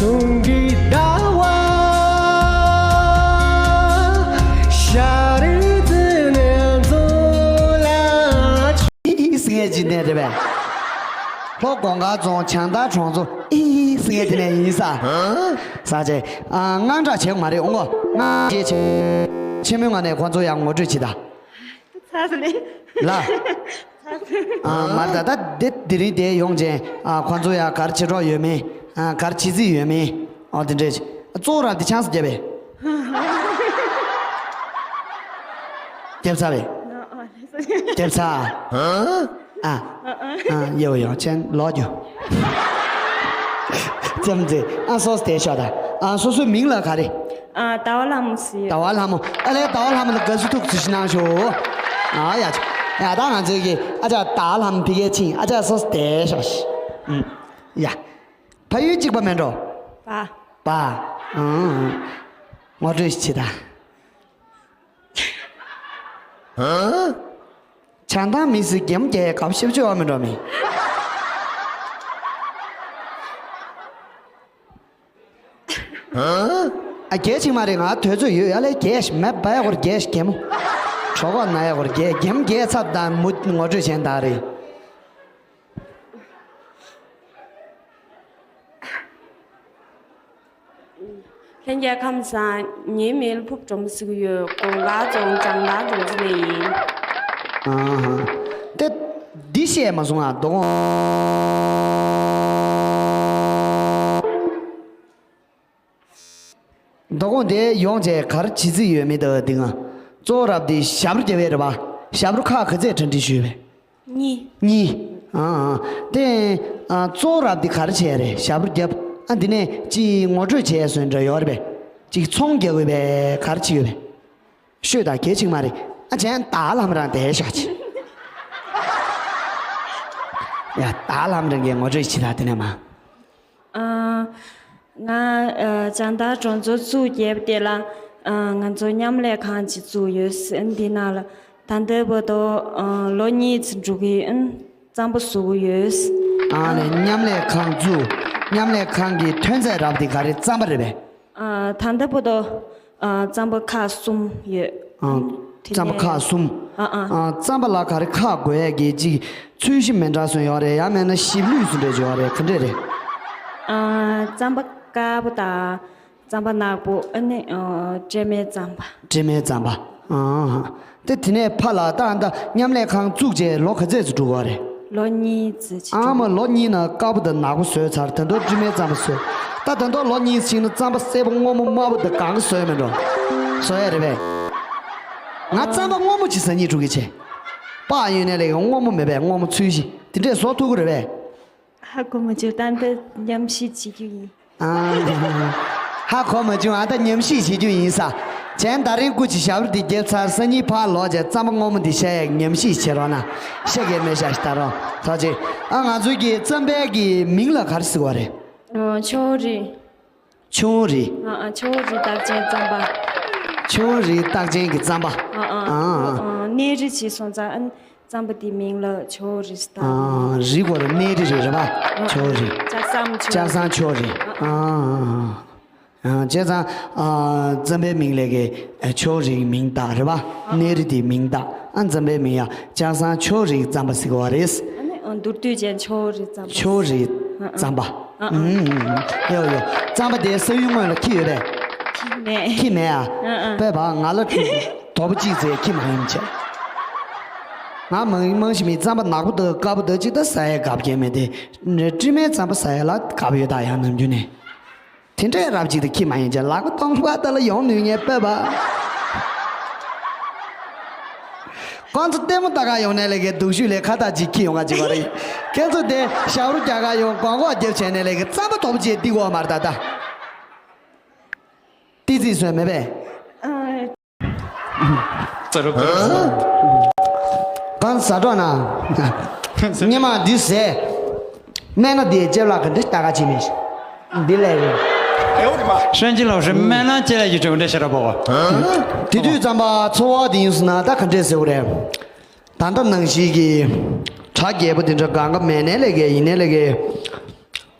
དུང་གི་ཟླ་བ་ཤར་དུས་ནས་འཛུལ་ལ། ཨི་ཟེར་མཁན་ཅིག་ནས་རེད་པས། ལྷོ་གོང་དཀར་རྫོང་བྱང་ཐང་གྲོང་ཚོ་ཨི་ཟེར་མཁན་དེ་ནས་ཡིན་ས། ས་ཆེ། ཨ། དངངས་སྐྲག་བྱེད་དགོས་མ་རེད། ཨོ་ངོ་། ང་སྐྱེས་ཆེ། ཆེན་མོའི་ངང་ནས་ཁོང་ཚོ་ཡང་ངོ་སྤྲོད་བྱེད་ད། ཚ་ཟེར་ལེ། ལ། ཨ། མ་རེད་ད། ད་དེ་དེ་རིང་དེ་ཡོང་བྱས། ཨ། ཁོང་ཚོ་ཡང་ག་རེ་བྱེད་གྲབས་ཡོད་མེད། ཨ། ག་རེ་བྱེད་རྩིས་ཡོད་མེད། ཨ། དེ་འདྲས། གཙོ་བོ་རབ་དེ་ཆང་ས་བརྒྱབ་པས། བརྒྱབ་ཚར་བས། བརྒྱབ་ཚར། ཨ། ཨ། ཡོ་ཡོ་ཆེན་ལོག་རྒྱུ། ཙམ་ཙེ། ཨ། སོ་སོ་དེ་ཤོག་ད། ཨ། སོ་སོའི་མིང་ལ་ག་རེ། ཨ། ཟླ་བ་ལྷ་མོ་ཟེར། ཟླ་བ་ལྷ་མོ། ཨ་ལས། ཟླ་བ་ལྷ་མོ་ལ་དགའ་བསུ་ཐུགས་རྗེ་ཆེ་གནང་ཤོག། ཨ། ཡ་ཆ། ཡ། ད་ང་ཚོའི་གི་ཨ་ཅག་ཟླ་བ་ལྷ་མོ་ཕ་གིར་ཕྱིན། ཨ་ཅག་སོ་སོ་དེ་ཤོག་ཤི། ཨུམ། ཡ། ཕ་ཡུལ་གཅིག་པ་མེད་འགྲོ། པ། པ། ཨང་། ངོ་སྤྲོད་ཞིག་བྱེད་ད། ཧ། བྱང་ཐང་མི་ཚོས་རྒྱན་རྒྱག་སྐབས་ཤེབ་ཆོས་བ་མི་འགྲོ་མི། ཨ། རྒྱལ་ཆིག་མ་རེད། ང་དུས་ཚོད་ཡོད་ཡ་ལས། རྒྱལ་ཞིག་མེད་པ་ཡ་གོར། རྒྱལ་ཞིག་གད་མོ། གྲོགས་ན་ཡ་གོར། རྒྱལ་རྒྱན་རྒྱལ་ཚབ་དང་མུ་ངོ་སྤྲོད་བྱས་ད་རེད། ལྷན་རྒྱས་ཁམས་བཟང་། ངའི་མིང་ལ་ཕུབ་སྒྲོལ་མ་ཟེར་གྱི་ཡོད། གོང་དཀར་རྫོང་བྱང་ཐང་གྲོང་ཚོ་ནས་ཡིན། ཨ་ཧ། དེ་འདི་བཤད་མ་སོང་ང་། རྡོ་སྒོང་། རྡོ་སྒོང་དེ་ཡོང་བྱས་ག་རེ་བྱེད་རྩིས་ཡོད་མེད་ད་འདི་ང་། གཙོ་བོ་རབ་དེ་ཞབས་བྲོ་རྒྱབ་ཡས་རེད་པ། ཞབས་བྲོ་ཁག་ག་ཚད་གྲ་སྒྲིག་ཞུས་པས། གཉིས། གཉིས། ཨ་ཨ། དེ། ཨ། གཙོ་བོ་རབ་དེ་ག་རེ་བྱས་རེད། ཞབས་བྲོ་རྒྱབ། ཨ། འདི་ནས་ཅིག་ངོ་སྤྲོད་བྱས་སོང་འདྲ་ཡོད་རེད་པས། ཅིག་ཚོང་རྒྱག་དགོས་པས། ག་རེ་བྱེད་དགོས་པས། ཤོད་ད། གལ་ཆེ་གི་མ་རེད། ཨ། ཅན་ད་ལྷམ་རང་དེ་ཤོག་ཅིག། ཡ། ད་ལྷམ་རང་གི་ངོ་སྤྲོད་བྱེད་ད། དེ་ནས་མ། ཨ། ང་། ཨ། བྱང་ཐང་གྲོང་ཚོ་བཙུགས་རྒྱབ་དེ་ལ། ཨ། ང་ཚོ་མཉམ་ལས་ཁང་ཅིག་བཙུགས་ཡོད། འདི་ནང་ལ་ད་ལྟ་བར་དུ། ཨ། ལོ་གཉིས་ཙམ་འགྲོ་གི་ཡིན། རྩམ་པ་བཟོ་གི་ཡོད། ཨ་ནི་མཉམ་ལས་ཁང་བཙུགས། མཉམ་ལས་ཁང་གི་ཐོན་རྫས་རབ་དེ་ག་རེ། རྩམ་པ་རེད་པས། ཨ། ད་ལྟ་བར་དུ། ཨ། རྩམ་པ་ཁག་གསུམ་ཡོད། ཨ། དེ་རྩམ་པ་ནས་ཁག་གསུམ། ཨ་ཨ། ཨ། རྩམ་པ་ལ་ག་རེ་ཁག་དགོས་ཡས་ཀྱི་ཅིག་ཚོས་གཞི་མི་འདྲ་སོང་ཡོད་རེད། ཡང་མིན་ན་ཞིབ་ལྷོད་སུ་འདྲ་ཡོད་རེད། ག་འདྲས་རེད། ཨ། རྩམ་པ་དཀར་པོ་དང་། རྩམ་པ་ནག་པོ། ཨ་ནི། ཨ། དྲི་མེད་རྩམ་པ། དྲི་མེད་རྩམ་པ། ཨ། དེ་དེ་ནས་ཕར་ལ་ད་ད་མཉམ་ལས་ཁང་བཙུགས་རྗེས་ལོ་ག་ཚོད་ཙམ་འགྲོ་གི་རེད། ལོ་གཉིས་ཙམ་ཅིག་འགྲོ། ཨ་མ། ལོ་གཉིས་ནང་དཀར་པོ་དང་ནག་པོ་བཟོས་ཚར། ད་དུང་དྲི་མེད་རྩམ་པ་བཟོས། ད་ད་དུང་ལོ་གཉིས་ཕྱིན་ན་རྩམ་པ་སེར་པོ་སྔོན་མོ་དམར་པོ་དང་གང་ག་བཟོས་མི་འགྲོ། བཟོ་ཡ་རེད་པས། ང་རྩམ་པ་སྔོན་མོ་ཅིག་ཟ་སྙིང་འདོད་ཀྱི་བྱས། པགས་ཡོད་ནའི་ལས་ཀ། སྔོན་མོ་མེད་པས། སྔོན་མོ་ཚོས་གཞི་དེ་འདྲས་བཟོ་ཐུབ་ཀྱི་རེད་པས། ཧ་གོ་མ་བྱུང་། ད་ལྟ་ཉམས་ཞིབ་བྱེད་རྒྱུ་ཡིན། ཨ། ཧ་གོ་མ་བྱུང་། ཨ། ད་ཉམས་ཞིབ་བྱེད་རྒྱུ་ཡིན་ས། གཞན་ད་རིང་སྐུ་མཁྱེན་ཞབས་བྲོ་འདི་བརྒྱབ་ཚར། སང་ཉིན་ཕར་ལོག་བྱས་རྩམ་པ་སྔོན་མོ་འདི་བཤད་ཡས་ཉམས་ཞིབ་བྱེད་རོགས་གནང་། ཤ་གས་མེད་ཤ་ཞིག་ད་རོགས་ཐོག་ཅིག། ཨ། ང་ཚོའི་གི་རྩམ་པའི་གི་མིང་ལ་ག་རེ་ཟེར་བ་རེད། ཨ། ཆོ་རི། ཆུང་རི། ཨ་ཨ། ཆུང་རི་རྟགས་ཅན་རྩམ་པ། ཆུང་རི་རྟགས་ཅན་གྱི་རྩམ་པ། ཨ་ཨ། ཨ་ཨ། ཨ། གནས་རི་བྱས་སོང་ཙང་། ཨ། རྩམ་པ་དེའི་མིང་ལ་ཆུང་རི་ཟེར། ཨ། རི་གོ་རི། གནས་རི་རི་རེད་པ། ཨ། ཆུང་རི། ལྕགས་ཟམ་ཆུང་རི། ལྕགས་ཟམ་ཆུང་རི། ཨ་ཨ། ཨ་ཨ། ཨ། བྱས་ཙང་། ཨ། རྩམ་པའི་མིང་ལས་ཀའི་ཆུང་རིའི་མིང་བཏགས་རེད་པ། གནས་རི་དེའི་མིང་བཏགས། ཨ། རྩམ་པའི་མིང་ཡང་ལྕགས་ཟམ་ཆུང་རིའི་རྩམ་པ་ཟེར་གི་ཡོད་རེད། ཨ་ནི། ཨ། མདོར་བསྡུས་ཅན་ཆུང་རི་རྩམ་པ། ཆུང་རི་རྩམ་པ། ཨ་ཨ། ཨུམ། ཡོ་ཡོ། རྩམ་པ་དེ་ས་ཡུལ་དངོས་ལ་འཁྱེར་ཡོད་པས། འཁྱེར་མེད། འཁྱེར་མེད་ཨ། ཨ་ཨ། དཔེ་བ་ང་ལ་དོ་པོ་གཅིག་ཙམ་འཁྱེར་མ་ཡིན་བྱས། ང་མང་མང་ཞིག་མིན། རྩམ་པ་ནག་པོ་དང་དཀར་པོ་དང་གཅིག་ད་ཟ་ཡས་དགའ་པོ་མེད་དེ། དྲི་མེད་རྩམ་པ་ཟ་ཡས་ལ་དགའ་པོ་ཡོད་ད། ཡང་ནམ་རྒྱུན་ནས། དེ་འདྲའི་རབ་ཅིག་ཏུ་འཁྱེར་མ་ཡིན་ཅེས། ལག་པ་སྟོང་པ་ད་ལ་ཡོང་ནུས་ངེས་པས་པ། ཁོང་ཚོ་ལྟད་མོ་ལྟ་ག་ཡོང་ནའི་ལས་ཀའི་སྡུག་ཤོས་ལས་ཁ་བཏགས་ཅིག་འཁྱེར་ཡོང་ག་ཅིག་པ་རེད། ཁྱེད་ཚོ་དེ་ཞབས་བྲོ་རྒྱག་ག་ཡོང་། སྒོར་སྒོར་རྒྱབ་བྱས་ནའི་ལས་ཀའི་རྩམ་པ་དོ་པོ་ཅིག་འདི་གོ་མར་ད་ད། ཏི་ཙི་སོན་མེད་པས། ཨ། ཙ་རུབ་ཙ་རུབ། གང་ཟ་འགྲོ་ན། ཉི་མ་འདི་ཟས། སྨན་སྣ་འདིའི་ལྕེ་ལ་ག་འདྲ་ལྟ་ག་བྱེད་མེད། འདི་ལས་རེད། ཧྲན་ཅི་ལོ་ཧྲི་སྨན་སྣ་ལྕེ་ལ་ཡུ་ཅོ་འདྲ་ཤ་ར་པོ། དེ་དུས་ཙམ་པ་ཚོར་བ་འདི་ཡིན་སོང་ན་ད་ག་འདྲས་ཟེར་བ་རེད། ད་ལྟ་ནང་བཞིན་གྱི་གྲ་རྒྱས་པོ་འདི་འདྲ་གང་ག་མེད་ནའི་ལས་ཀའི་ཡིན་ནའི་ལས་ཀའི།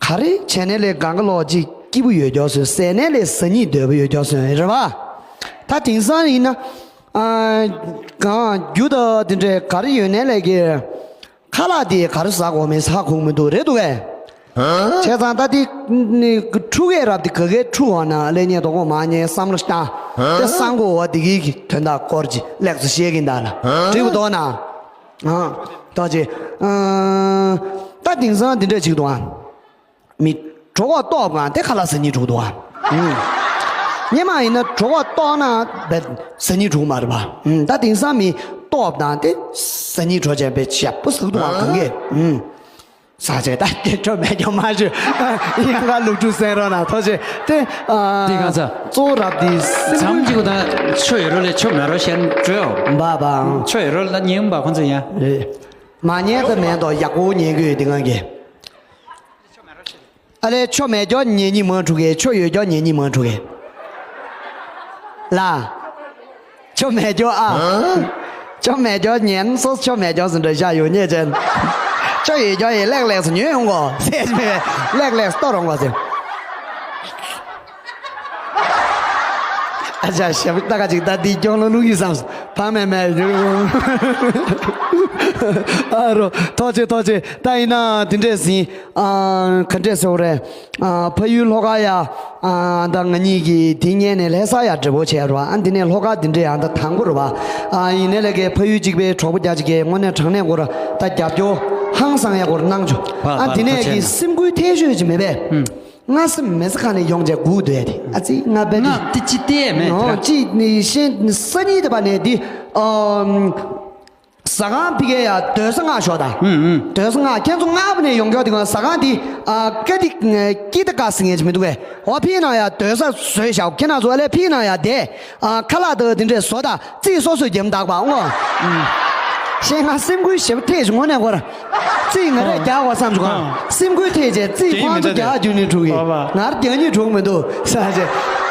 ག་རེ་བྱས་ནའི་ལས་གང་ག་ལོག་ཅིག་སྐྱིད་པོ་ཡོད་ཀྱོག་སོང་། ཟས་ནས་ལས་ཟ་སྙིང་འདོད་པོ་ཡོད་ཀྱོག་སོང་རེད་པ། ད་དེང་སང་ཡིན་ན། ཨ། གང་རྒྱུ་དང་དེ་འདྲའི་ག་རེ་ཡོད་ནས་ལས་ཀྱི། ཁ་ལག་དེ་ག་རེ་ཟ་དགོས་མིན་ཟ་དགོས་མི་འདུག་རེད་འདུག་གས། བྱས་ཙང་ད་དེ་ནི་ཕྲུ་གུའི་རབས་དེ་ག་གའི་ཕྲུ་གུ་ན་ལས་ཉེ་དོ་དགོང་མ་ཉེ་བསམ་བློ་བཏང་། དེ་བསམ་དགོས་བ་དེ་གའི་གི་དོན་དག་སྐོར་གྱི་ལེགས་སོ་བཤད་ཀྱིན་གདའ་ལ། འགྲིག་པ་འདུག་ན། ཨ། ཐུགས་རྗེ་ཆེ། ཨ། ད་དེང་སང་དེ་འདྲ་ཅིག་འདུག་ཨ། མི་གྲོད་ཁོག་ལྟོགས་པ་དང་དེ་ཁ་ལག་ཟ་སྙིང་བྲོ་འདུག་ཨ། ཨུམ། སྔོན་མ་ཡིན་ན་གྲོད་ཁོག་ལྟོགས་ན་བས་ཟ་སྙིང་བྲོ་མ་རེད་པ། ཨུམ། ད་དེང་སང་མི་ལྟོགས་པ་དང་དེ་ཟ་སྙིང་བྲོ་བྱས་པའི་ཞེ་པོ་ཟ་གི་འདུག་ཨ། གང་གས། ཨུམ། ཟ་བྱས་ད་དེ་ཁྲོ་མེད་ཀྱང་མ་བྱོས། ཡང་ག་ལུག་ཕྲུག་གསན་རོགས་གནང་། ཐུགས་རྗེ་ཆེ། དེ། ཨ། འདི་ག་ཚ། གཙོ་བོ་རབ་དེ་སེམས་ཁུར། མཚམས་ཀྱི་གུ་དང་ཆོ་ཡོད་རོགས་ལས་ཆོ་མེད་རོགས་བཤད་འགྲོ་ཡོང་། འབའ་འབའ། ཆོ་ཡོད་རོགས་ལ་ཉན་འབའ་ཁོང་ཚོ་ཡང་། རེད། མ་ཉན་ད་མེད་དོ། ཡག་པོ་ཉན་གི་ཡོད་དེ་གང་གས། ཨ་ལས། ཆོ་མེད་ཀྱོག་ཉན་སྙིང་མ་བྲོ་གས། ཆོ་ཡོད་ཀྱོག་ཉན་སྙིང་མ་བྲོ་གས། ལ། ཆོ་མེད་ཀྱོག་ཨ། ཧ། ཆོ་མེད་ཀྱོག་ཉན་སོ་སོ་ཆོ་མེད་ཀྱོག་ཟིན་འདྲ་བཞག་ཡོད་ཉེ་ཅན། ཆོ་ཡོད་ཀྱོག་ཡིན་ལེགས་ལེགས་སུ་ཉོས་ཡོང་གོ་ཟེར་མེད། ལེགས་ལེགས་སུ་གཏོར་ཡོང་གོ་ཟེར། ཨ་ཅག་ཞབས་ལྟ་ག་ཅིག་ད་འདི་སྐྱོང་ལོ་ལུག་ཡིན་བསམ་སོང་། ཕ་མེད་མེད། ཨ་རོ། ཐུགས་རྗེ་ཆེ། ཐུགས་རྗེ་ཆེ། ད་ཡིན་ན་དེ་འདྲས་ཟིན། ཨ། ག་འདྲས་ཟེར་བ་རེད། ཨ། ཕ་ཡུལ་ལྷོ་ཁ་ཡ། ཨ། ད་ང་གཉིས་ཀྱིས་དེ་སྔོན་ནས་ལྷ་ས་ཡ་འདྲ་པོ་བྱས་རོ། ཨ། འདི་ནས་ལྷོ་ཁ་འདི་འདྲས་ཡང་ད་དང་པོ་རེད་པ། ཨ། ཡིན་ནའི་ལས་ཀའི་ཕ་ཡུལ་གཅིག་པའི་གྲོགས་པོ་རྒྱ་ཆེ་གས་དངོས་གནས་དྲང་གནས་སྐོར་ད་རྒྱབ་སྐྱོར་ཧང་སང་ཡ་སྐོར་གནང་བྱུང་། ཨ། འདི་ནས་ཀྱི་སེམས་འགུལ་ཐེབས་ཤོས་ཅིག་མེད་པས། ང་སེམས་མེད་ས་ག་ནས་ཡོང་བྱས་སྒུག་སྡོད་ཡ་དེ། ཨ་ཙི། ང་པད་ང་དེ་ཅི་བལྟས་མེད་ནོ་དེ་ར། ཅི་ནི་ཤེས་ས་ཉིད་དེ་པ་ནས་འདི། ཨམ། ཟ་ཁང་ཕ་གི་ཡ་སྡོད་ས་ལྔ་ཤོག་ད། ཨུམ་ཨུམ། སྡོད་ས་ལྔ། ཁྱེད་ཚོ་ལྔ་པ་ནས་ཡོང་མཁན་དེ་ག་ཟ་ཁང་དེ། ཨ། ཀ་དི་ཀི་ད་ཀ་ཟེར་མཁན་ཅིག་མི་འདུག་གས། འོ་ཕི་ནང་ཡ་སྡོད་ས་བཟོས་བཞག་ཁྱེད་རང་ཚོ་ཨ་ལས་ཕི་ནང་ཡ་དེ། ཨ། ཁ་ལག་དང་དེ་འདྲས་བཟོ་ད། རྩིས་སོ་སོས་རྒྱབ་འདུག་པ་ངོ་། ཨུམ། ཤེས་ང་སེམས་འགུལ་ཞེ་པོ་ཐེབས་བྱུང་། དངོས་གནས་ཁོ་ར་རྩིས་ང་རས་རྒྱག་དགོས་བསམ་བྱུང་། ཨ། སེམས་འགུལ་ཐེབས་བྱས་རྩིས་ཁོང་ཚོ་རྒྱག་རྒྱུ་ནི་འགྲོ་གི། ཨོ་བ། ང་ར་རྒྱག་ནི་འགྲོ་གི་མི་འདུག་ཟེར་བྱས།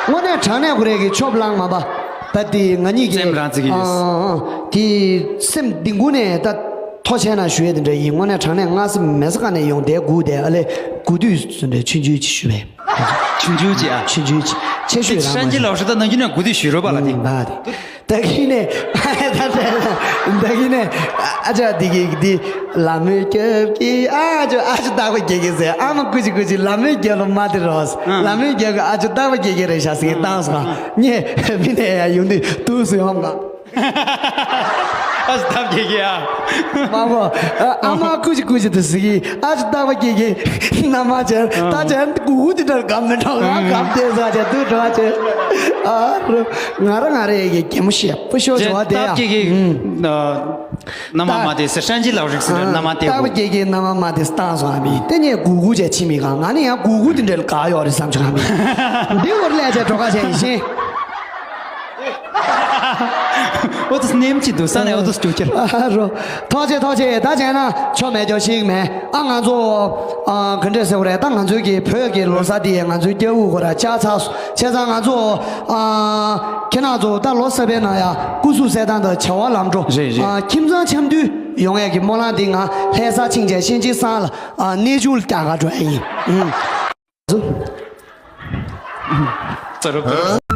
དངོས་གནས་དྲང་གནས་ཁོ་རས་ཀྱི་ཆོབ་ལང་མ་པ། ད་དེ་ང་གཉིས་ཀྱིས་སེམས་རང་བརྩི་གི་ཡོད། ཨ། ཨ། དེ་སེམས་གཏིང་གུ་ནས་ད་ཐུགས་རྗེ་ཆེ་ཞུ་ཡས་དེ་འདྲ་ཡིན། དངོས་གནས་དྲང་གནས་ང་སེམས་མེད་ས་ག་ནས་ཡོང་དེ་སྒུག་དེ་ཨ་ལས་སྒུག་དུས་སུ་འདྲ་ཆུང་ཆུང་ཅིག་ཞུ་བས། ཆུང་ཆུང་ཅིག་ཨ། ཆུང་ཆུང་ཅིག་ཆེ་ཤོས་རང་མ་ཧྲན་ཅི་ལའོ་ཧྲི་ད་ནང་ཁྱོད་ནས་སྒུག་དུས་ཞུ་རོགས་པ་ལ་དེ། ད་དེ། ད་གིན་ནས། ད་གིན་ནས། ཨ་ཅག་འདི་གི་འདི། ལ་མོའི་རྒྱབ་ཀྱི་ཨ་ཅོ། ཨ་ཅོ་སྟག་པ་རྒྱལ་རྒྱལ་ཟེར། ཨ་མ་ཀུ་ཅི་ཀུ་ཅི་ལ་མོའི་རྒྱབ་ལ་མ་དེ་རོ། ཨ། ལ་མོའི་རྒྱབ་ཀྱི་ཨ་ཅོ་སྟག་པ་རྒྱལ་རྒྱལ་རེད་ཤག་ཟེར་བཏང་སོང་། ཨ། ངས་མི་ནས་ཡ་ཡོང་དུས་དུས་སུ་ཡོང་ང་། ཨ་ཅོ་སྟག་པ་རྒྱལ་རྒྱལ་ཨ། མ་གོ། ཨ་མ་ཀུ་ཅི་ཀུ་ཅི་དེ་ཟེར་གི། ཨ་ཅོ་སྟག་པ་རྒྱལ་རྒྱལ། ན་མ་ཅན་ད་ཅན་གུ་གུ་དེ་འདྲར་གམ་མི་འགྲོ་ང་གམ་དེ་ཟ་ཅན་དུ་འགྲོ་ཅན། ཨ་རོ། ང་ར་ང་ར་ཡ་གི་གད་མོ་ཤེས་པོ་ཤོ་ཅན་བྱོ་བ་དེ་ཡ། སྟག་པ་རྒྱལ་རྒྱལ། ཨ། ན་མ་མ་དེ་ཟེར། ཧྲན་ཅི་ལའོ་ཧྲི་ཟེར། ན་མ་དེ་སྟག་པ་རྒྱལ་རྒྱལ་ན་མ་མ་དེ་བཏང་སོང་ཨ་མི། དེ་ནས་གུ་གུ་བྱས་ཕྱི་མི་གང་། ང་ནི་ཡང་གུ་གུ་དེ་འདྲ་ལ་དགའ་ཡོད་རེད་བསམ་བྱུང་ཨ་མི། འདི་བོར་ལས་བྱས་གྲོགས་ཁ་བྱས་ཡིན་ཤེས། ཨོ་ཏུ་སྣེམ་ཅི་འདུག་ས་ནས་ཨོ་ཏུ་སྐྱོ་ཁྱེར། ཨ་རོ། ཐུགས་རྗེ་ཆེ། ཐུགས་རྗེ་ཆེ། ད་བྱས་ན་ཆོ་མེད་ཅོ་ཞིག་མེད། ཨ་ང་ཚོ། ཨ་ག་འདྲས་ཟེར་བ་རེད། ད་ང་ཚོའི་གི་བོད་ཀྱི་ལོ་གསར་དེ་ང་ཚོའི་སྐྱེ་བོ་ཁོ་ར་བཅག་ཚར་སོང་། བྱས་ཙང་ང་ཚོ། ཨ་ཁྱེད་རང་ཚོ་ད་ལོ་གསར་པའི་ནང་ཡ་སྐུ་གཟུགས་གསལ་ཐང་དང་བྱ་བ་ལམ་འགྲོ། རེད་རེད། ཨ་ཁྱིམ་ཚང་འཆམ་མཐུན་ཡོང་ཡས་ཀྱི་སྨོན་ལམ་འདི་ང་ལྷ་ས་ཆིང་ཅན་གཤིན་རྗེ་སང་ལ་ཨ་གནས་ཆུང་ལ་རྒྱག་ག་འགྲོ་ཡ་ཡིན། ཨུམ། ཙ་རུབ་ཙ་རུབ།